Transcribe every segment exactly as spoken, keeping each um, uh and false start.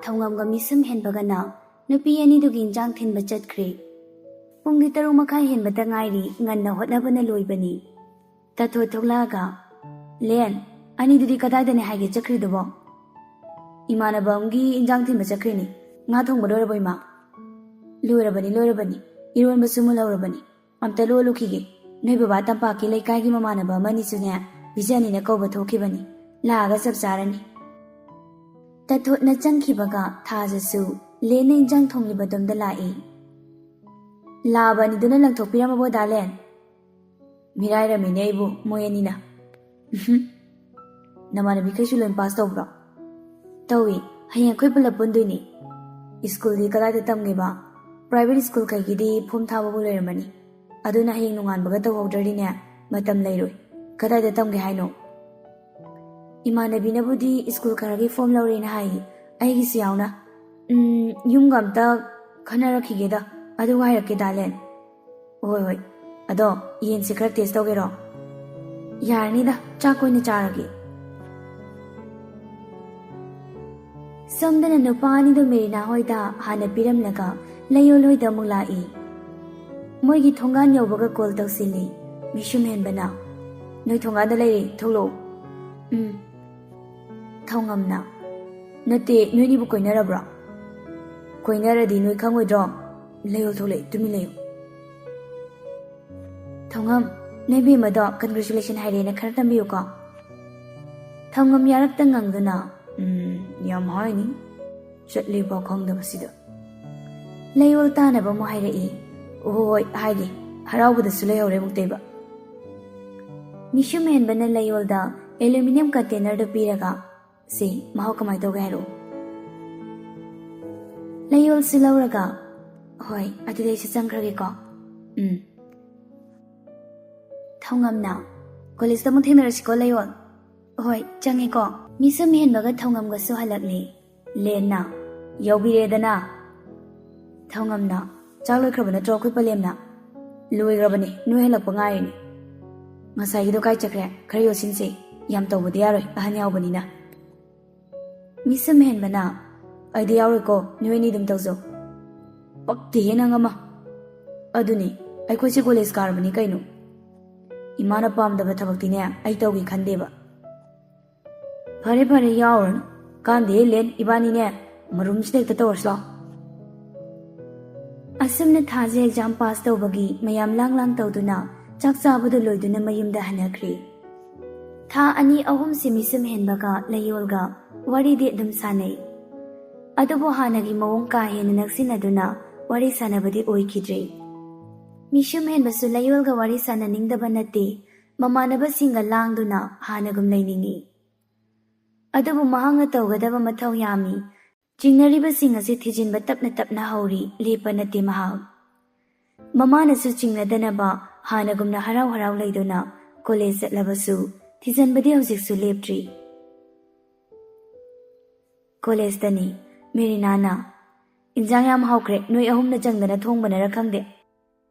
ꯊꯧꯉꯝꯒ ꯃꯤꯁꯝ ꯍꯦꯟꯕꯒꯅ ꯅꯨꯄꯤ ꯑꯅꯤꯗꯨꯒꯤ ꯏꯟꯖꯥꯡ ꯊꯤꯟꯕ ꯆꯠꯈ꯭ꯔꯦ꯫ ꯄꯨꯡꯗꯤ ꯇꯔꯨꯛ ꯃꯈꯥꯏ ꯍꯦꯟꯕꯇ ꯉꯥꯏꯔꯤ, ꯉꯟꯅ ꯍꯣꯠꯅꯕꯅ ꯂꯣꯏꯕꯅꯤ꯫ ꯇꯥꯊꯣꯠ ꯊꯣꯛꯂꯛꯑꯒ, "ꯂꯦꯟ, ꯑꯅꯤꯗꯨꯗꯤ ꯀꯗꯥꯏꯗꯅꯦ ꯍꯥꯏꯒꯦ ꯆꯠꯈ꯭ꯔꯤꯗꯨꯕꯣ?" "ꯏꯃꯥꯟꯅꯕ ꯑꯃꯒꯤ ꯏꯟꯖꯥꯡ ꯊꯤꯟꯕ ꯆꯠꯈ꯭ꯔꯤꯅꯤ꯫ ꯉꯥ ꯊꯣꯡꯕ ꯂꯣꯏꯔꯕꯣ, ꯏꯃꯥ?" "ꯂꯣꯏꯔꯕꯅꯤ, ꯂꯣꯏꯔꯕꯅꯤ꯫ ꯏꯔꯣꯟꯕꯁꯨ ꯃꯨꯜꯍꯧꯔꯕꯅꯤ꯫ ꯑꯝꯇ ꯂꯣꯜꯂꯨꯈꯤꯒꯦ꯫ ꯅꯣꯏ ꯕꯕꯥ ꯇꯝꯄꯥꯛꯀꯤ ꯂꯩꯀꯥꯏꯒꯤ ꯃꯃꯥꯟꯅꯕ ꯑꯃꯅꯤꯁꯨꯅꯦ, ꯄꯤꯖꯅꯤꯅ ꯀꯧꯕ ꯊꯣꯛꯈꯤꯕꯅꯤ꯫ ꯂꯥꯛꯑꯒ ꯆꯞ ꯆꯥꯔꯅꯤ꯫" ꯇꯥꯊꯣꯠꯅ ꯆꯪꯈꯤꯕꯒ ꯊꯥꯖꯁꯨ ꯂꯦꯟꯅ ꯏꯟꯖꯥꯡ ꯊꯣꯡꯂꯤꯕꯗꯣꯝꯗ ꯂꯥꯛꯏ꯫ "ꯂꯥꯛꯑꯕ ꯑꯅꯤꯗꯨꯅ ꯂꯪꯊꯣꯛꯄꯤꯔꯝꯃꯕꯣ, ꯗꯥ ꯂꯦꯟ?" "ꯃꯤꯔꯥꯏꯔꯝꯃꯤꯅꯦ ꯑꯩꯕꯨ ꯃꯣꯏ ꯑꯅꯤꯅ꯫" "ꯎꯝꯍꯨꯝ꯫ ꯅꯃꯥꯟꯅꯕꯤꯈꯩꯁꯨ ꯂꯣꯏ ꯄꯥꯁ ꯇꯧꯕ꯭ꯔꯣ?" "ꯇꯧꯏ꯫ ꯍꯌꯦꯡ ꯑꯩꯈꯣꯏ ꯄꯨꯂꯞ ꯄꯨꯟꯗꯣꯏꯅꯤ꯫" "ꯁ꯭ꯀꯨꯜꯗꯤ ꯀꯗꯥꯏꯗ ꯇꯝꯒꯦꯕ? Private ꯁ꯭ꯀꯨꯜꯈꯩꯒꯤꯗꯤ form ꯊꯥꯕꯕꯨ ꯂꯣꯏꯔꯝꯃꯅꯤ꯫ ꯑꯗꯨꯅ ꯍꯌꯦꯡ ꯅꯣꯡꯉꯥꯟꯕꯒ ꯇꯧꯍꯧꯗ꯭ꯔꯗꯤꯅꯦ, ꯃꯇꯝ ꯂꯩꯔꯣꯏ꯫ ꯀꯗꯥꯏꯗ ꯇꯝꯒꯦ ꯍꯥꯏꯅꯣ?" "ꯏꯃꯥꯟꯅꯕꯤꯅꯕꯨꯗꯤ ꯁ꯭ꯀꯨꯜ ꯈꯔꯒꯤ ꯐꯣꯝ ꯂꯧꯔꯦꯅ ꯍꯥꯏ꯫ ꯑꯩꯒꯤꯁꯨ ꯌꯥꯎꯅ꯫ ꯎꯝ, ꯌꯨꯝꯒ ꯑꯝꯇ ꯈꯟꯅꯔꯛꯈꯤꯒꯦꯗ, ꯑꯗꯨꯒ ꯍꯥꯏꯔꯛꯀꯦ, ꯗꯥ ꯂꯦꯟ꯫" "ꯍꯣꯏ, ꯍꯣꯏ꯫ ꯑꯗꯣ ꯌꯦꯟꯁꯦ ꯈꯔ ꯇꯦꯁ ꯇꯧꯒꯦꯔꯣ?" "ꯌꯥꯔꯅꯤꯗ, ꯆꯥꯛ ꯑꯣꯏꯅ ꯆꯥꯔꯒꯦ꯫" ꯁꯣꯝꯗꯅ ꯅꯨꯄꯥ ꯑꯅꯤꯗꯣ ꯃꯦꯔꯤꯅꯥ ꯍꯣꯏꯗ ꯍꯥꯟꯅ ꯄꯤꯔꯝꯂꯒ ꯂꯩꯌꯣꯜ ꯍꯣꯏꯗ ꯑꯃꯨꯛ ꯂꯥꯛꯏ꯫ ꯃꯣꯏꯒꯤ ꯊꯣꯡꯒꯥꯟ ꯌꯧꯕꯒ ꯀꯣꯜ ꯇꯧꯁꯤꯜꯂꯤ꯫ ꯃꯤꯁꯨꯝ ꯍꯦꯟꯕꯅ, "ꯅꯣꯏ ꯊꯣꯡꯒꯥꯟꯗ ꯂꯩꯔꯦ, ꯊꯣꯛꯂꯛꯑꯣ꯫" "ꯎꯝ꯫" ꯊꯧꯉꯝꯅ, "ꯅꯠꯇꯦ, ꯅꯣꯏꯅꯤꯕꯨ ꯀꯣꯏꯅꯔꯕ꯭ꯔꯣ? ꯀꯣꯏꯅꯔꯗꯤ ꯅꯣꯏ ꯈꯪꯉꯣꯏꯗ꯭ꯔꯣ? ꯂꯩꯌꯣ, ꯊꯣꯛꯂꯛꯑꯦ, ꯇꯨꯃꯤꯟ ꯂꯩꯌꯨ꯫" ꯊꯧꯉꯝ, "ꯅꯣꯏ ꯕꯦꯝꯃꯗꯣ congratulation ꯍꯥꯏꯔꯦꯅ ꯈꯔ ꯇꯝꯕꯤꯌꯨꯀꯣ꯫" ꯊꯧꯉꯝ ꯌꯥꯔꯛꯇ ꯉꯪꯗꯨꯅ, "ꯎꯝ, ꯌꯥꯝ ꯍꯥꯏꯅꯤ꯫ ꯆꯠꯂꯤꯐꯥꯎ ꯈꯪꯗꯕꯁꯤꯗ꯫" ꯂꯩꯌꯣꯜ ꯇꯥꯅꯕ ꯑꯃꯨꯛ ꯍꯥꯏꯔꯛꯏ꯫ "ꯍꯣꯏ, ꯍꯣꯏ, ꯍꯥꯏꯒꯦ꯫ ꯍꯔꯥꯎꯕꯗꯁꯨ ꯂꯩꯍꯧꯔꯦ ꯑꯃꯨꯛꯇꯣꯏꯕ꯫" ꯃꯤꯁꯨꯝ ꯍꯦꯟꯕꯅ ꯂꯩꯌꯣꯜꯗ aluminium containerꯗꯨ ꯄꯤꯔꯒ, "ꯁꯤ, ꯃꯍꯥꯎ ꯀꯃꯥꯏ ꯇꯧꯒꯦ ꯍꯥꯏꯔꯛꯑꯣ꯫" ꯂꯩꯌꯣꯜꯁꯨ ꯂꯧꯔꯒ, "ꯍꯣꯏ, ꯑꯗꯨꯗꯤ ꯑꯩꯁꯨ ꯆꯪꯈ꯭ꯔꯒꯦꯀꯣ꯫" "ꯎꯝ꯫" ꯊꯧꯉꯝꯅ, "ꯀꯣꯂꯦꯖꯇ ꯑꯃꯨꯛ ꯊꯦꯡꯅꯔꯁꯤꯀꯣ, ꯂꯩꯌꯣꯜ꯫" "ꯍꯣꯏ, ꯆꯪꯉꯦꯀꯣ꯫" ꯃꯤꯁꯨꯝ ꯍꯦꯟꯕꯒ ꯊꯧꯉꯝꯒꯁꯨ ꯍꯜꯂꯛꯂꯦ꯫ ꯂꯦꯟꯅ, "ꯌꯥꯎꯕꯤꯔꯦꯗꯅ꯫" ꯊꯧꯉꯝꯅ, "ꯆꯥꯛ ꯂꯣꯏꯈ꯭ꯔꯕ ꯅꯠꯇ꯭ꯔꯣ ꯑꯩꯈꯣꯏ ꯄꯂꯦꯝꯅ?" "ꯂꯣꯏꯈ꯭ꯔꯕꯅꯦ, ꯅꯣꯏ ꯍꯜꯂꯛꯄ ꯉꯥꯏꯔꯤꯅꯦ꯫" "ꯉꯁꯥꯏꯒꯤꯗꯣ ꯀꯥꯏ ꯆꯠꯈ꯭ꯔꯦ? ꯈꯔ ꯌꯣꯠꯁꯤꯟꯁꯦ꯫ ꯌꯥꯝ ꯇꯧꯕꯗꯤ ꯌꯥꯔꯣꯏ, ꯑꯍꯟ ꯌꯥꯎꯕꯅꯤꯅ꯫" ꯃꯤꯁꯨꯝ ꯍꯦꯟꯕꯅ, ꯑꯩꯗꯤ ꯌꯥꯎꯔꯣꯏꯀꯣ, ꯅꯣꯏ ꯑꯅꯤ ꯑꯗꯨꯝ ꯇꯧꯖꯧ꯫ ꯄꯛꯇꯦꯍꯦ ꯅꯪ ꯑꯃ꯫ ꯑꯗꯨꯅꯤ, ꯑꯩꯈꯣꯏꯁꯦ ꯀꯣꯂꯦꯖ ꯀꯥꯔꯕꯅꯤ ꯀꯩꯅꯣ꯫ ꯏꯃꯥꯅ ꯄꯥꯝꯗꯕ ꯊꯕꯛꯇꯤꯅꯦ ꯑꯩ ꯇꯧꯒꯦ ꯈꯟꯗꯦꯕ꯫ ꯐꯔꯦ ꯐꯔꯦ, ꯌꯥꯎꯔꯅꯨ꯫ ꯀꯥꯟꯗꯦꯍꯦ ꯂꯦꯟ, ꯏꯕꯥꯅꯤꯅꯦ ꯃꯔꯨꯝꯁꯤꯗ ꯍꯦꯛꯇ ꯇꯧꯔꯁꯤ ꯂꯥꯎ꯫ ꯑꯁꯨꯝꯅ ꯊꯥꯁꯦ ꯑꯦꯛꯖꯥꯝ ꯄꯥꯁ ꯇꯧꯕꯒꯤ ꯃꯌꯥꯝ ꯂꯥꯡ ꯂꯥꯡ ꯇꯧꯗꯨꯅ ꯆꯥꯛ ꯆꯥꯕꯗꯨ ꯂꯣꯏꯗꯨꯅ ꯃꯌꯨꯝꯗ ꯍꯟꯅꯈ꯭ꯔꯦ꯫ ꯊꯥ ꯑꯅꯤ ꯑꯍꯨꯝꯁꯤ ꯃꯤꯁꯨꯝ ꯍꯦꯟꯕꯒ ꯂꯩꯌꯣꯜꯒ ꯋꯥꯔꯤꯗꯤ ꯑꯗꯨꯝ ꯁꯥꯟꯅꯩ꯫ ꯑꯗꯨꯕꯨ ꯍꯥꯟꯅꯒꯤ ꯃꯑꯣꯡ ꯀꯥ ꯍꯦꯟꯅ ꯅꯛꯁꯤꯟꯅꯗꯨꯅ ꯋꯥꯔꯤ ꯁꯥꯟꯅꯕꯗꯤ ꯑꯣꯏꯈꯤꯗ꯭ꯔꯦ꯫ ꯃꯤꯁꯨꯝ ꯍꯦꯟꯕꯁꯨ ꯂꯩꯌꯣꯜꯒ ꯋꯥꯔꯤ ꯁꯥꯟꯅꯅꯤꯡꯗꯕ ꯅꯠꯇꯦ, ꯃꯃꯥꯟꯅꯕꯁꯤꯡꯒ ꯂꯥꯡꯗꯨꯅ ꯍꯥꯟꯅꯒꯨꯝ ꯂꯩꯅꯤꯡꯏ꯫ ꯑꯗꯨꯕꯨ ꯃꯍꯥꯛꯅ ꯇꯧꯒꯗꯕ ꯃꯊꯧ ꯌꯥꯝꯃꯤ꯫ ꯆꯤꯡꯅꯔꯤꯕꯁꯤꯡ ꯑꯁꯤ ꯊꯤꯖꯤꯟꯕ ꯇꯞꯅ ꯇꯞꯅ ꯍꯧꯔꯤ, ꯂꯦꯞꯄ ꯅꯠꯇꯦ ꯃꯍꯥꯛ꯫ ꯃꯃꯥꯅꯁꯨ ꯆꯤꯡꯅꯗꯅꯕ ꯍꯥꯟꯅꯒꯨꯝꯅ ꯍꯔꯥꯎ ꯍꯔꯥꯎ ꯂꯩꯗꯨꯅ ꯀꯣꯂꯦꯖ ꯆꯠꯂꯕꯁꯨ ꯊꯤꯖꯤꯟꯕꯗꯤ ꯍꯧꯖꯤꯛꯁꯨ ꯂꯦꯞꯇ꯭ꯔꯤ꯫ ꯀꯣꯂꯦꯖꯇꯅꯤ꯫ ꯃꯦꯔꯤꯅꯥꯅ, "ꯏꯟꯖꯥꯡ ꯌꯥꯝ ꯍꯥꯎꯈ꯭ꯔꯦ, ꯅꯣꯏ ꯑꯍꯨꯝꯅ ꯆꯪꯗꯅ ꯊꯣꯡꯕꯅꯔ ꯈꯪꯗꯦ꯫"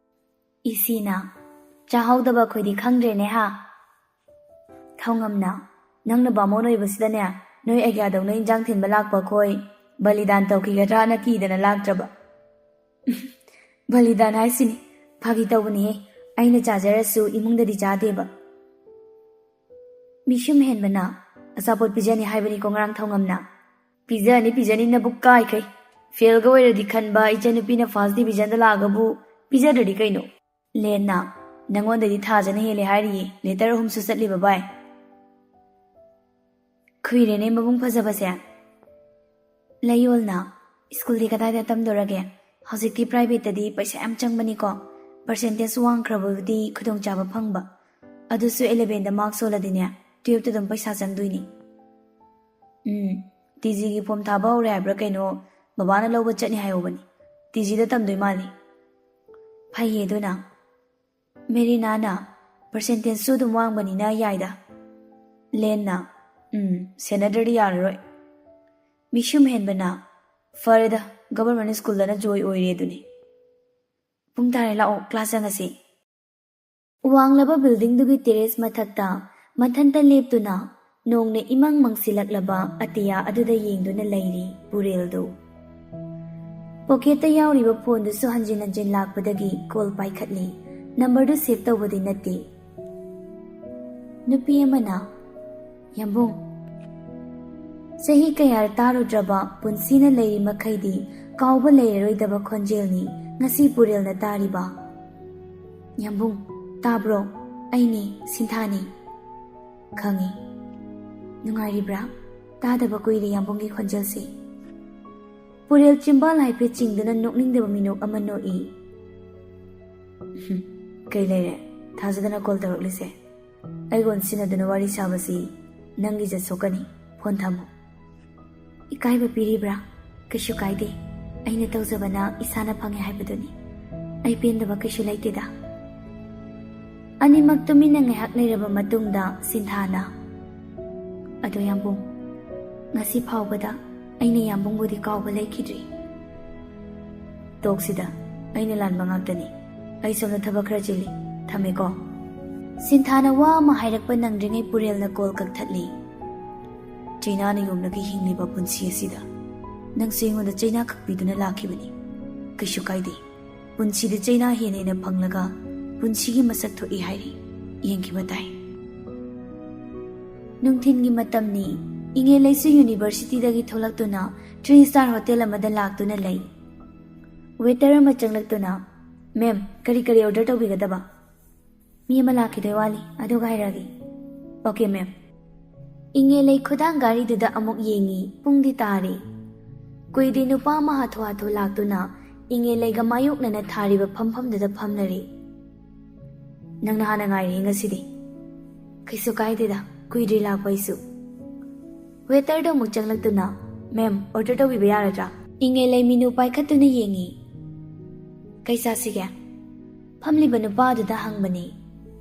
ꯏꯁꯤꯅ, "ꯆꯥꯍꯧꯗꯕ ꯑꯩꯈꯣꯏꯗꯤ ꯈꯪꯗ꯭ꯔꯦꯅꯦ ꯍꯥ?" ꯊꯧꯉꯝꯅ, "ꯅꯪꯅ ꯕꯥꯃꯣꯟ ꯑꯣꯏꯕꯁꯤꯗꯅꯦ, ꯅꯣꯏ ꯑꯒ꯭ꯌꯥꯗꯧꯅ ꯏꯟꯖꯥꯡ ꯊꯤꯟꯕ ꯂꯥꯛꯄ ꯑꯩꯈꯣꯏ ꯕꯂꯤꯗꯥꯟ ꯇꯧꯈꯤꯒꯗ꯭ꯔꯥꯅ ꯀꯤꯗꯅ ꯂꯥꯛꯇ꯭ꯔꯕ꯫" "ꯕꯂꯤꯗꯥꯟ ꯍꯥꯏꯁꯤꯅꯤ, ꯐꯥꯒꯤ ꯇꯧꯕꯅꯤꯍꯦ, ꯑꯩꯅ ꯆꯥꯖꯔꯁꯨ ꯏꯃꯨꯡꯗꯗꯤ ꯆꯥꯗꯦꯕ꯫" ꯃꯤꯁꯨꯝ ꯍꯦꯟꯕꯅ, "ꯑꯆꯥꯄꯣꯠ ꯄꯤꯖꯅꯤ ꯍꯥꯏꯕꯅꯤꯀꯣ ꯉꯔꯥꯡ ꯊꯧꯉꯝꯅ꯫" "ꯄꯤꯖꯅꯤ, ꯄꯤꯖꯅꯤ, ꯅꯕꯨꯛ ꯀꯥꯏꯈꯩ꯫ ꯐꯦꯜꯒ ꯑꯣꯏꯔꯗꯤ ꯈꯟꯕ ꯏꯆꯟꯅꯨꯄꯤꯅ ꯐꯥꯔꯁ ꯗꯤꯕꯤꯖꯟꯗ ꯂꯥꯛꯑꯒꯕꯨ ꯄꯤꯖꯗ꯭ꯔꯗꯤ ꯀꯩꯅꯣ?" ꯂꯦꯟꯅ, "ꯅꯪꯉꯣꯟꯗꯗꯤ ꯊꯥꯖꯅ ꯍꯦꯜꯂꯦ ꯍꯥꯏꯔꯤꯌꯦ, ꯂꯦꯇꯔ ꯑꯍꯨꯝꯁꯨ ꯆꯠꯂꯤꯕ ꯚꯥꯏ꯫" "ꯈꯨꯏꯔꯦꯅꯦ ꯃꯕꯨꯡ ꯐꯖꯕꯁꯦ꯫" ꯂꯩꯌꯣꯜꯅ, "ꯁ꯭ꯀꯨꯜꯗꯤ ꯀꯗꯥꯏꯗ ꯇꯝꯗꯣꯔꯒꯦ? ꯍꯧꯖꯤꯛꯇꯤ ꯄ꯭ꯔꯥꯏꯚꯦꯠꯇꯗꯤ ꯄꯩꯁꯥ ꯌꯥꯝ ꯆꯪꯕꯅꯤꯀꯣ, ꯄꯔꯁꯦꯟꯇꯦꯖ ꯋꯥꯡꯈ꯭ꯔꯕꯕꯨꯗꯤ ꯈꯨꯗꯣꯡꯆꯥꯕ ꯐꯪꯕ, ꯑꯗꯨꯁꯨ ꯏꯂꯦꯚꯦꯟꯗ ꯃꯥꯔꯛ ꯁꯣꯜꯂꯗꯤꯅꯦ, ꯇꯨꯌꯦꯜꯞꯇ ꯑꯗꯨꯝ ꯄꯩꯁꯥ ꯆꯪꯗꯣꯏꯅꯤ꯫" "ꯎꯝ, ꯇꯤ ꯖꯤꯒꯤ ꯐꯣꯝ ꯊꯥꯕ ꯍꯧꯔꯦ ꯍꯥꯏꯕ꯭ꯔꯥ ꯀꯩꯅꯣ, ꯕꯕꯥꯅ ꯂꯧꯕ ꯆꯠꯅꯤ ꯍꯥꯏꯍꯧꯕꯅꯤ꯫ ꯇꯤ ꯖꯤꯗ ꯇꯝꯗꯣꯏ ꯃꯥꯜꯂꯤ꯫" "ꯐꯩꯌꯦ ꯑꯗꯨꯅ꯫" ꯃꯦꯔꯤꯅꯥꯅ, "ꯄꯔꯁꯦꯟꯇꯦꯖꯁꯨ ꯑꯗꯨꯝ ꯋꯥꯡꯕꯅꯤꯅ ꯌꯥꯏꯗ꯫" ꯂꯦꯟꯅ, "ꯎꯝ, ꯁꯦꯟꯅꯗ꯭ꯔꯗꯤ ꯌꯥꯔꯔꯣꯏ꯫" ꯃꯤꯁꯨꯝ ꯍꯦꯟꯕꯅ, "ꯐꯔꯦꯗ, ꯒꯚꯔꯟꯃꯦꯟꯠ ꯁ꯭ꯀꯨꯜꯗꯅ ꯖꯣꯏ ꯑꯣꯏꯔꯦ ꯑꯗꯨꯅꯤ꯫ ꯄꯨꯡ ꯇꯥꯔꯦ, ꯂꯥꯛꯑꯣ, ꯀ꯭ꯂꯥꯁ ꯆꯪꯉꯁꯤ꯫" ꯋꯥꯡꯂꯕ ꯕꯤꯜꯗꯤꯡꯗꯨꯒꯤ ꯇꯦꯔꯦꯁ ꯃꯊꯛꯇ ꯃꯊꯟꯇ ꯂꯦꯞꯇꯨꯅ ꯅꯣꯡꯅ ꯏꯃꯪ ꯃꯪꯁꯤꯜꯂꯛꯂꯕ ꯑꯇꯤꯌꯥ ꯑꯗꯨꯗ ꯌꯦꯡꯗꯨꯅ ꯂꯩꯔꯤ ꯄꯨꯔꯦꯜꯗꯨ꯫ ꯄꯣꯀꯦꯠꯇ ꯌꯥꯎꯔꯤꯕ ꯐꯣꯟꯗꯨꯁꯨ ꯍꯟꯖꯤꯟ ꯍꯟꯖꯤꯟ ꯂꯥꯛꯄꯗꯒꯤ ꯀꯣꯜ ꯄꯥꯏꯈꯠꯂꯤ꯫ ꯅꯝꯕꯔꯗꯨ ꯁꯦꯚ ꯇꯧꯕꯗꯤ ꯅꯠꯇꯦ꯫ ꯅꯨꯄꯤ ꯑꯃꯅ, "ꯌꯥꯝꯕꯨꯡ, ꯆꯍꯤ ꯀꯌꯥ ꯇꯥꯔꯨꯗ꯭ꯔꯕ ꯄꯨꯟꯁꯤꯅ ꯂꯩꯔꯤ ꯃꯈꯩꯗꯤ ꯀꯥꯎꯕ ꯂꯩꯔꯔꯣꯏꯗꯕ ꯈꯣꯟꯖꯦꯜꯅꯤ ꯉꯁꯤ ꯄꯨꯔꯦꯜꯅ ꯇꯥꯔꯤꯕ꯫ ꯌꯥꯝꯕꯨꯡ, ꯇꯥꯕ꯭ꯔꯣ? ꯑꯩꯅꯤ, ꯁꯤꯟꯊꯥꯅꯤ꯫" "ꯈꯪꯉꯤ꯫ ꯅꯨꯡꯉꯥꯏꯔꯤꯕ꯭ꯔꯥ? ꯇꯥꯗꯕ ꯀꯨꯏꯔꯦ ꯌꯥꯝꯕꯨꯡꯒꯤ ꯈꯣꯟꯖꯦꯜꯁꯦ꯫" ꯄꯨꯔꯦꯜ ꯆꯤꯝꯕꯥꯜ ꯍꯥꯏꯐꯦꯠ ꯆꯤꯡꯗꯨꯅ ꯅꯣꯛꯅꯤꯡꯗꯕ ꯃꯤꯅꯣꯛ ꯑꯃ ꯅꯣꯛꯏ꯫ "ꯀꯩ ꯂꯩꯔꯦ? ꯊꯥꯖꯗꯅ ꯀꯣꯜ ꯇꯧꯔꯛꯂꯤꯁꯦ? ꯑꯩꯒ ꯑꯣꯟꯁꯤꯟꯅꯗꯨꯅ ꯋꯥꯔꯤ ꯁꯥꯕꯁꯤ ꯅꯪꯒꯤ ꯏꯖꯠ ꯁꯣꯛꯀꯅꯤ꯫ ꯐꯣꯟ ꯊꯝꯃꯨ꯫" "ꯏꯀꯥꯏꯕ ꯄꯤꯔꯤꯕ꯭ꯔꯥ? ꯀꯩꯁꯨ ꯀꯥꯏꯗꯦ꯫ ꯑꯩꯅ ꯇꯧꯖꯕꯅ ꯏꯁꯥꯅ ꯐꯪꯉꯦ ꯍꯥꯏꯕꯗꯨꯅꯤ꯫ ꯑꯩ ꯄꯦꯟꯗꯕ ꯀꯩꯁꯨ ꯂꯩꯇꯦꯗ꯫" ꯑꯅꯤꯃꯛ ꯇꯨꯃꯤꯟꯅ ꯉꯥꯏꯍꯥꯛ ꯂꯩꯔꯕ ꯃꯇꯨꯡꯗ ꯁꯤꯟꯊꯥꯅ, "ꯑꯗꯣ ꯌꯥꯝꯕꯨꯡ, ꯉꯁꯤ ꯐꯥꯎꯕꯗ ꯑꯩꯅ ꯌꯥꯝꯕꯨꯡꯕꯨꯗꯤ ꯀꯥꯎꯕ ꯂꯩꯈꯤꯗ꯭ꯔꯤ꯫" "ꯇꯣꯛꯁꯤꯗ, ꯑꯩꯅ ꯂꯥꯟꯕ ꯉꯥꯛꯇꯅꯤ꯫ ꯑꯩ ꯁꯣꯝꯗ ꯊꯕꯛ ꯈꯔ ꯆꯤꯜꯂꯤ꯫ ꯊꯝꯃꯦꯀꯣ꯫" ꯁꯤꯟꯊꯥꯅ ꯋꯥ ꯑꯃ ꯍꯥꯏꯔꯛꯄ ꯅꯪꯗ꯭ꯔꯤꯉꯩ ꯄꯨꯔꯦꯜꯅ ꯀꯣꯜ ꯀꯛꯊꯠꯂꯤ꯫ "ꯆꯩꯅꯥꯅ ꯌꯣꯝꯂꯒ ꯍꯤꯡꯂꯤꯕ ꯄꯨꯟꯁꯤ ꯑꯁꯤꯗ ꯅꯪꯁꯨ ꯑꯩꯉꯣꯟꯗ ꯆꯩꯅꯥ ꯈꯛꯄꯤꯗꯨꯅ ꯂꯥꯛꯈꯤꯕꯅꯤ꯫ ꯀꯩꯁꯨ ꯀꯥꯏꯗꯦ꯫ ꯄꯨꯟꯁꯤꯗ ꯆꯩꯅꯥ ꯍꯦꯟꯅ ꯍꯦꯟꯅ ꯐꯪꯂꯒ ꯄꯨꯟꯁꯤꯒꯤ ꯃꯁꯛ ꯊꯣꯛꯏ ꯍꯥꯏꯔꯤ꯫ ꯌꯦꯡꯈꯤꯕ ꯇꯥꯏ꯫" ꯅꯨꯡꯊꯤꯜꯒꯤ ꯃꯇꯝꯅꯤ꯫ ꯏꯉꯦꯂꯩꯁꯨ ꯌꯨꯅꯤꯚꯔꯁꯤꯇꯤꯗꯒꯤ ꯊꯣꯛꯂꯛꯇꯨꯅ ꯊ꯭ꯔꯤ ꯁ꯭ꯇꯥꯔ ꯍꯣꯇꯦꯜ ꯑꯃꯗ ꯂꯥꯛꯇꯨꯅ ꯂꯩ꯫ ꯋꯦꯇꯔ ꯑꯃ ꯆꯪꯂꯛꯇꯨꯅ, "ꯃꯦꯝ, ꯀꯔꯤ ꯀꯔꯤ ꯑꯣꯔꯗꯔ ꯇꯧꯕꯤꯒꯗꯕ?" "ꯃꯤ ꯑꯃ ꯂꯥꯛꯈꯤꯗꯣꯏ ꯋꯥꯠꯂꯤ, ꯑꯗꯨꯒ ꯍꯥꯏꯔꯛꯑꯒꯦ꯫" "ꯑꯣꯀꯦ, ꯃꯦꯝ꯫" ꯏꯉꯦꯂꯩ ꯈꯨꯗꯥꯡ ꯘꯥꯔꯤꯗꯨꯗ ꯑꯃꯨꯛ ꯌꯦꯡꯉꯤ꯫ ꯄꯨꯡꯗꯤ ꯇꯥꯔꯦ꯫ ꯀꯨꯏꯗꯦ ꯅꯨꯄꯥ ꯑꯃ ꯍꯥꯊꯨ ꯍꯥꯊꯨ ꯂꯥꯛꯇꯨꯅ ꯏꯉꯦꯂꯩꯒ ꯃꯥꯌꯣꯛꯅꯅ ꯊꯥꯔꯤꯕ ꯐꯝꯐꯝꯗꯨꯗ ꯐꯝꯂꯔꯦ꯫ "ꯅꯪꯅ ꯍꯥꯟꯅ ꯉꯥꯏꯔꯦ ꯉꯁꯤꯗꯤ꯫" "ꯀꯩꯁꯨ ꯀꯥꯏꯗꯦꯗ, ꯀꯨꯏꯗ꯭ꯔꯤ ꯂꯥꯛꯄ ꯑꯩꯁꯨ꯫" ꯋꯦꯇꯔꯗꯣ ꯑꯃꯨꯛ ꯆꯪꯂꯛꯇꯨꯅ, "ꯃꯦꯝ, ꯑꯣꯔꯗꯔ ꯇꯧꯕꯤꯕ ꯌꯥꯔꯗ꯭ꯔꯥ?" ꯏꯉꯦꯂꯩ ꯃꯤꯅꯨ ꯄꯥꯏꯈꯠꯇꯨꯅ ꯌꯦꯡꯉꯤ꯫ "ꯀꯩ ꯆꯥꯁꯤꯒꯦ?" ꯐꯝꯂꯤꯕ ꯅꯨꯄꯥꯗꯨꯗ ꯍꯪꯕꯅꯤ꯫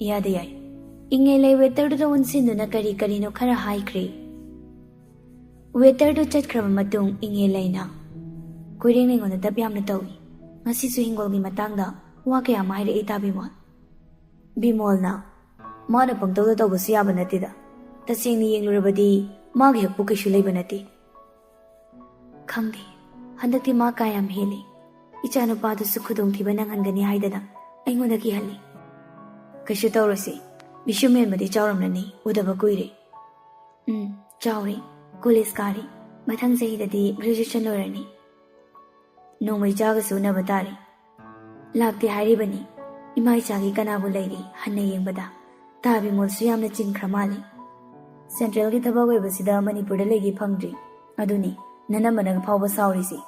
"ꯏꯌꯥꯗ ꯌꯥꯏ꯫" ꯏꯉꯦꯂꯩ ꯋꯦꯇꯔꯗꯨꯗ ꯑꯣꯟꯁꯤꯟꯗꯨꯅ ꯀꯔꯤ ꯀꯔꯤꯅꯣ ꯈꯔ ꯍꯥꯏꯈ꯭ꯔꯦ꯫ ꯋꯦꯇꯔꯗꯨ ꯆꯠꯈ꯭ꯔꯕ ꯃꯇꯨꯡ ꯏꯉꯦꯂꯩꯅ, "ꯀꯣꯏꯔꯦꯡ ꯑꯩꯉꯣꯟꯗ ꯗꯞ ꯌꯥꯝꯅ ꯇꯧꯏ꯫ ꯉꯁꯤꯁꯨ ꯍꯤꯡꯒꯣꯜꯒꯤ ꯃꯇꯥꯡꯗ ꯋꯥ ꯀꯌꯥ ꯑꯃ ꯍꯥꯏꯔꯛꯏ ꯇꯥ ꯕꯤꯃꯣꯜ꯫" ꯕꯤꯃꯣꯜꯅ, "ꯃꯥꯅ ꯄꯪꯇꯧꯗ ꯇꯧꯕꯁꯨ ꯌꯥꯕ ꯅꯠꯇꯦꯗ꯫ ꯇꯁꯦꯡꯅ ꯌꯦꯡꯂꯨꯔꯕꯗꯤ ꯃꯥꯒꯤ ꯍꯛꯄꯨ ꯀꯩꯁꯨ ꯂꯩꯕ ꯅꯠꯇꯦ꯫ ꯈꯪꯗꯦ, ꯍꯟꯗꯛꯇꯤ ꯃꯥ ꯀꯥ ꯌꯥꯝ ꯍꯦꯜꯂꯤ꯫ ꯏꯆꯥꯅꯨꯄꯥꯗꯨꯁꯨ ꯈꯨꯗꯣꯡꯊꯤꯕ ꯅꯪꯍꯟꯒꯅꯤ ꯍꯥꯏꯗꯅ ꯑꯩꯉꯣꯟꯗ ꯀꯤꯍꯜꯂꯤ꯫ ꯀꯩꯁꯨ ꯇꯧꯔꯣꯏꯁꯦ, ꯕꯤꯁꯨ ꯃꯦꯝꯕꯗꯤ ꯆꯥꯎꯔꯝꯂꯅꯤ, ꯎꯗꯕ ꯀꯨꯏꯔꯦ꯫ ꯎꯝ, ꯆꯥꯎꯔꯦ꯫ ꯀꯣꯂꯦꯖ ꯀꯥꯔꯤ꯫ ꯃꯊꯪ ꯆꯍꯤꯗꯗꯤ ꯒ꯭ꯔꯦꯖꯨꯑꯦꯁꯟ ꯂꯣꯏꯔꯅꯤ꯫ ꯅꯣꯡꯃꯩ ꯆꯥꯒꯁꯨ ꯎꯅꯕ ꯇꯥꯔꯦ꯫ ꯂꯥꯛꯇꯦ ꯍꯥꯏꯔꯤꯕꯅꯤ꯫ ꯏꯃꯥ ꯏꯆꯥꯒꯤ ꯀꯅꯥꯕꯨ ꯂꯩꯔꯤ ꯍꯟꯅ ꯌꯦꯡꯕꯗ꯫ ꯇꯥ ꯕꯤꯃꯣꯜꯁꯨ ꯌꯥꯝꯅ ꯆꯤꯟꯈ꯭ꯔ ꯃꯥꯜꯂꯤ꯫ ꯁꯦꯟꯇ꯭ꯔꯦꯜꯒꯤ ꯊꯕꯛ ꯑꯣꯏꯕꯁꯤꯗ ꯃꯅꯤꯄꯨꯔꯗ ꯂꯩꯒꯦ ꯐꯪꯗ꯭ꯔꯤ꯫ ꯑꯗꯨꯅꯤ ꯅꯅꯝꯃꯅ ꯐꯥꯎꯕ ꯁꯥꯎꯔꯤꯁꯤ꯫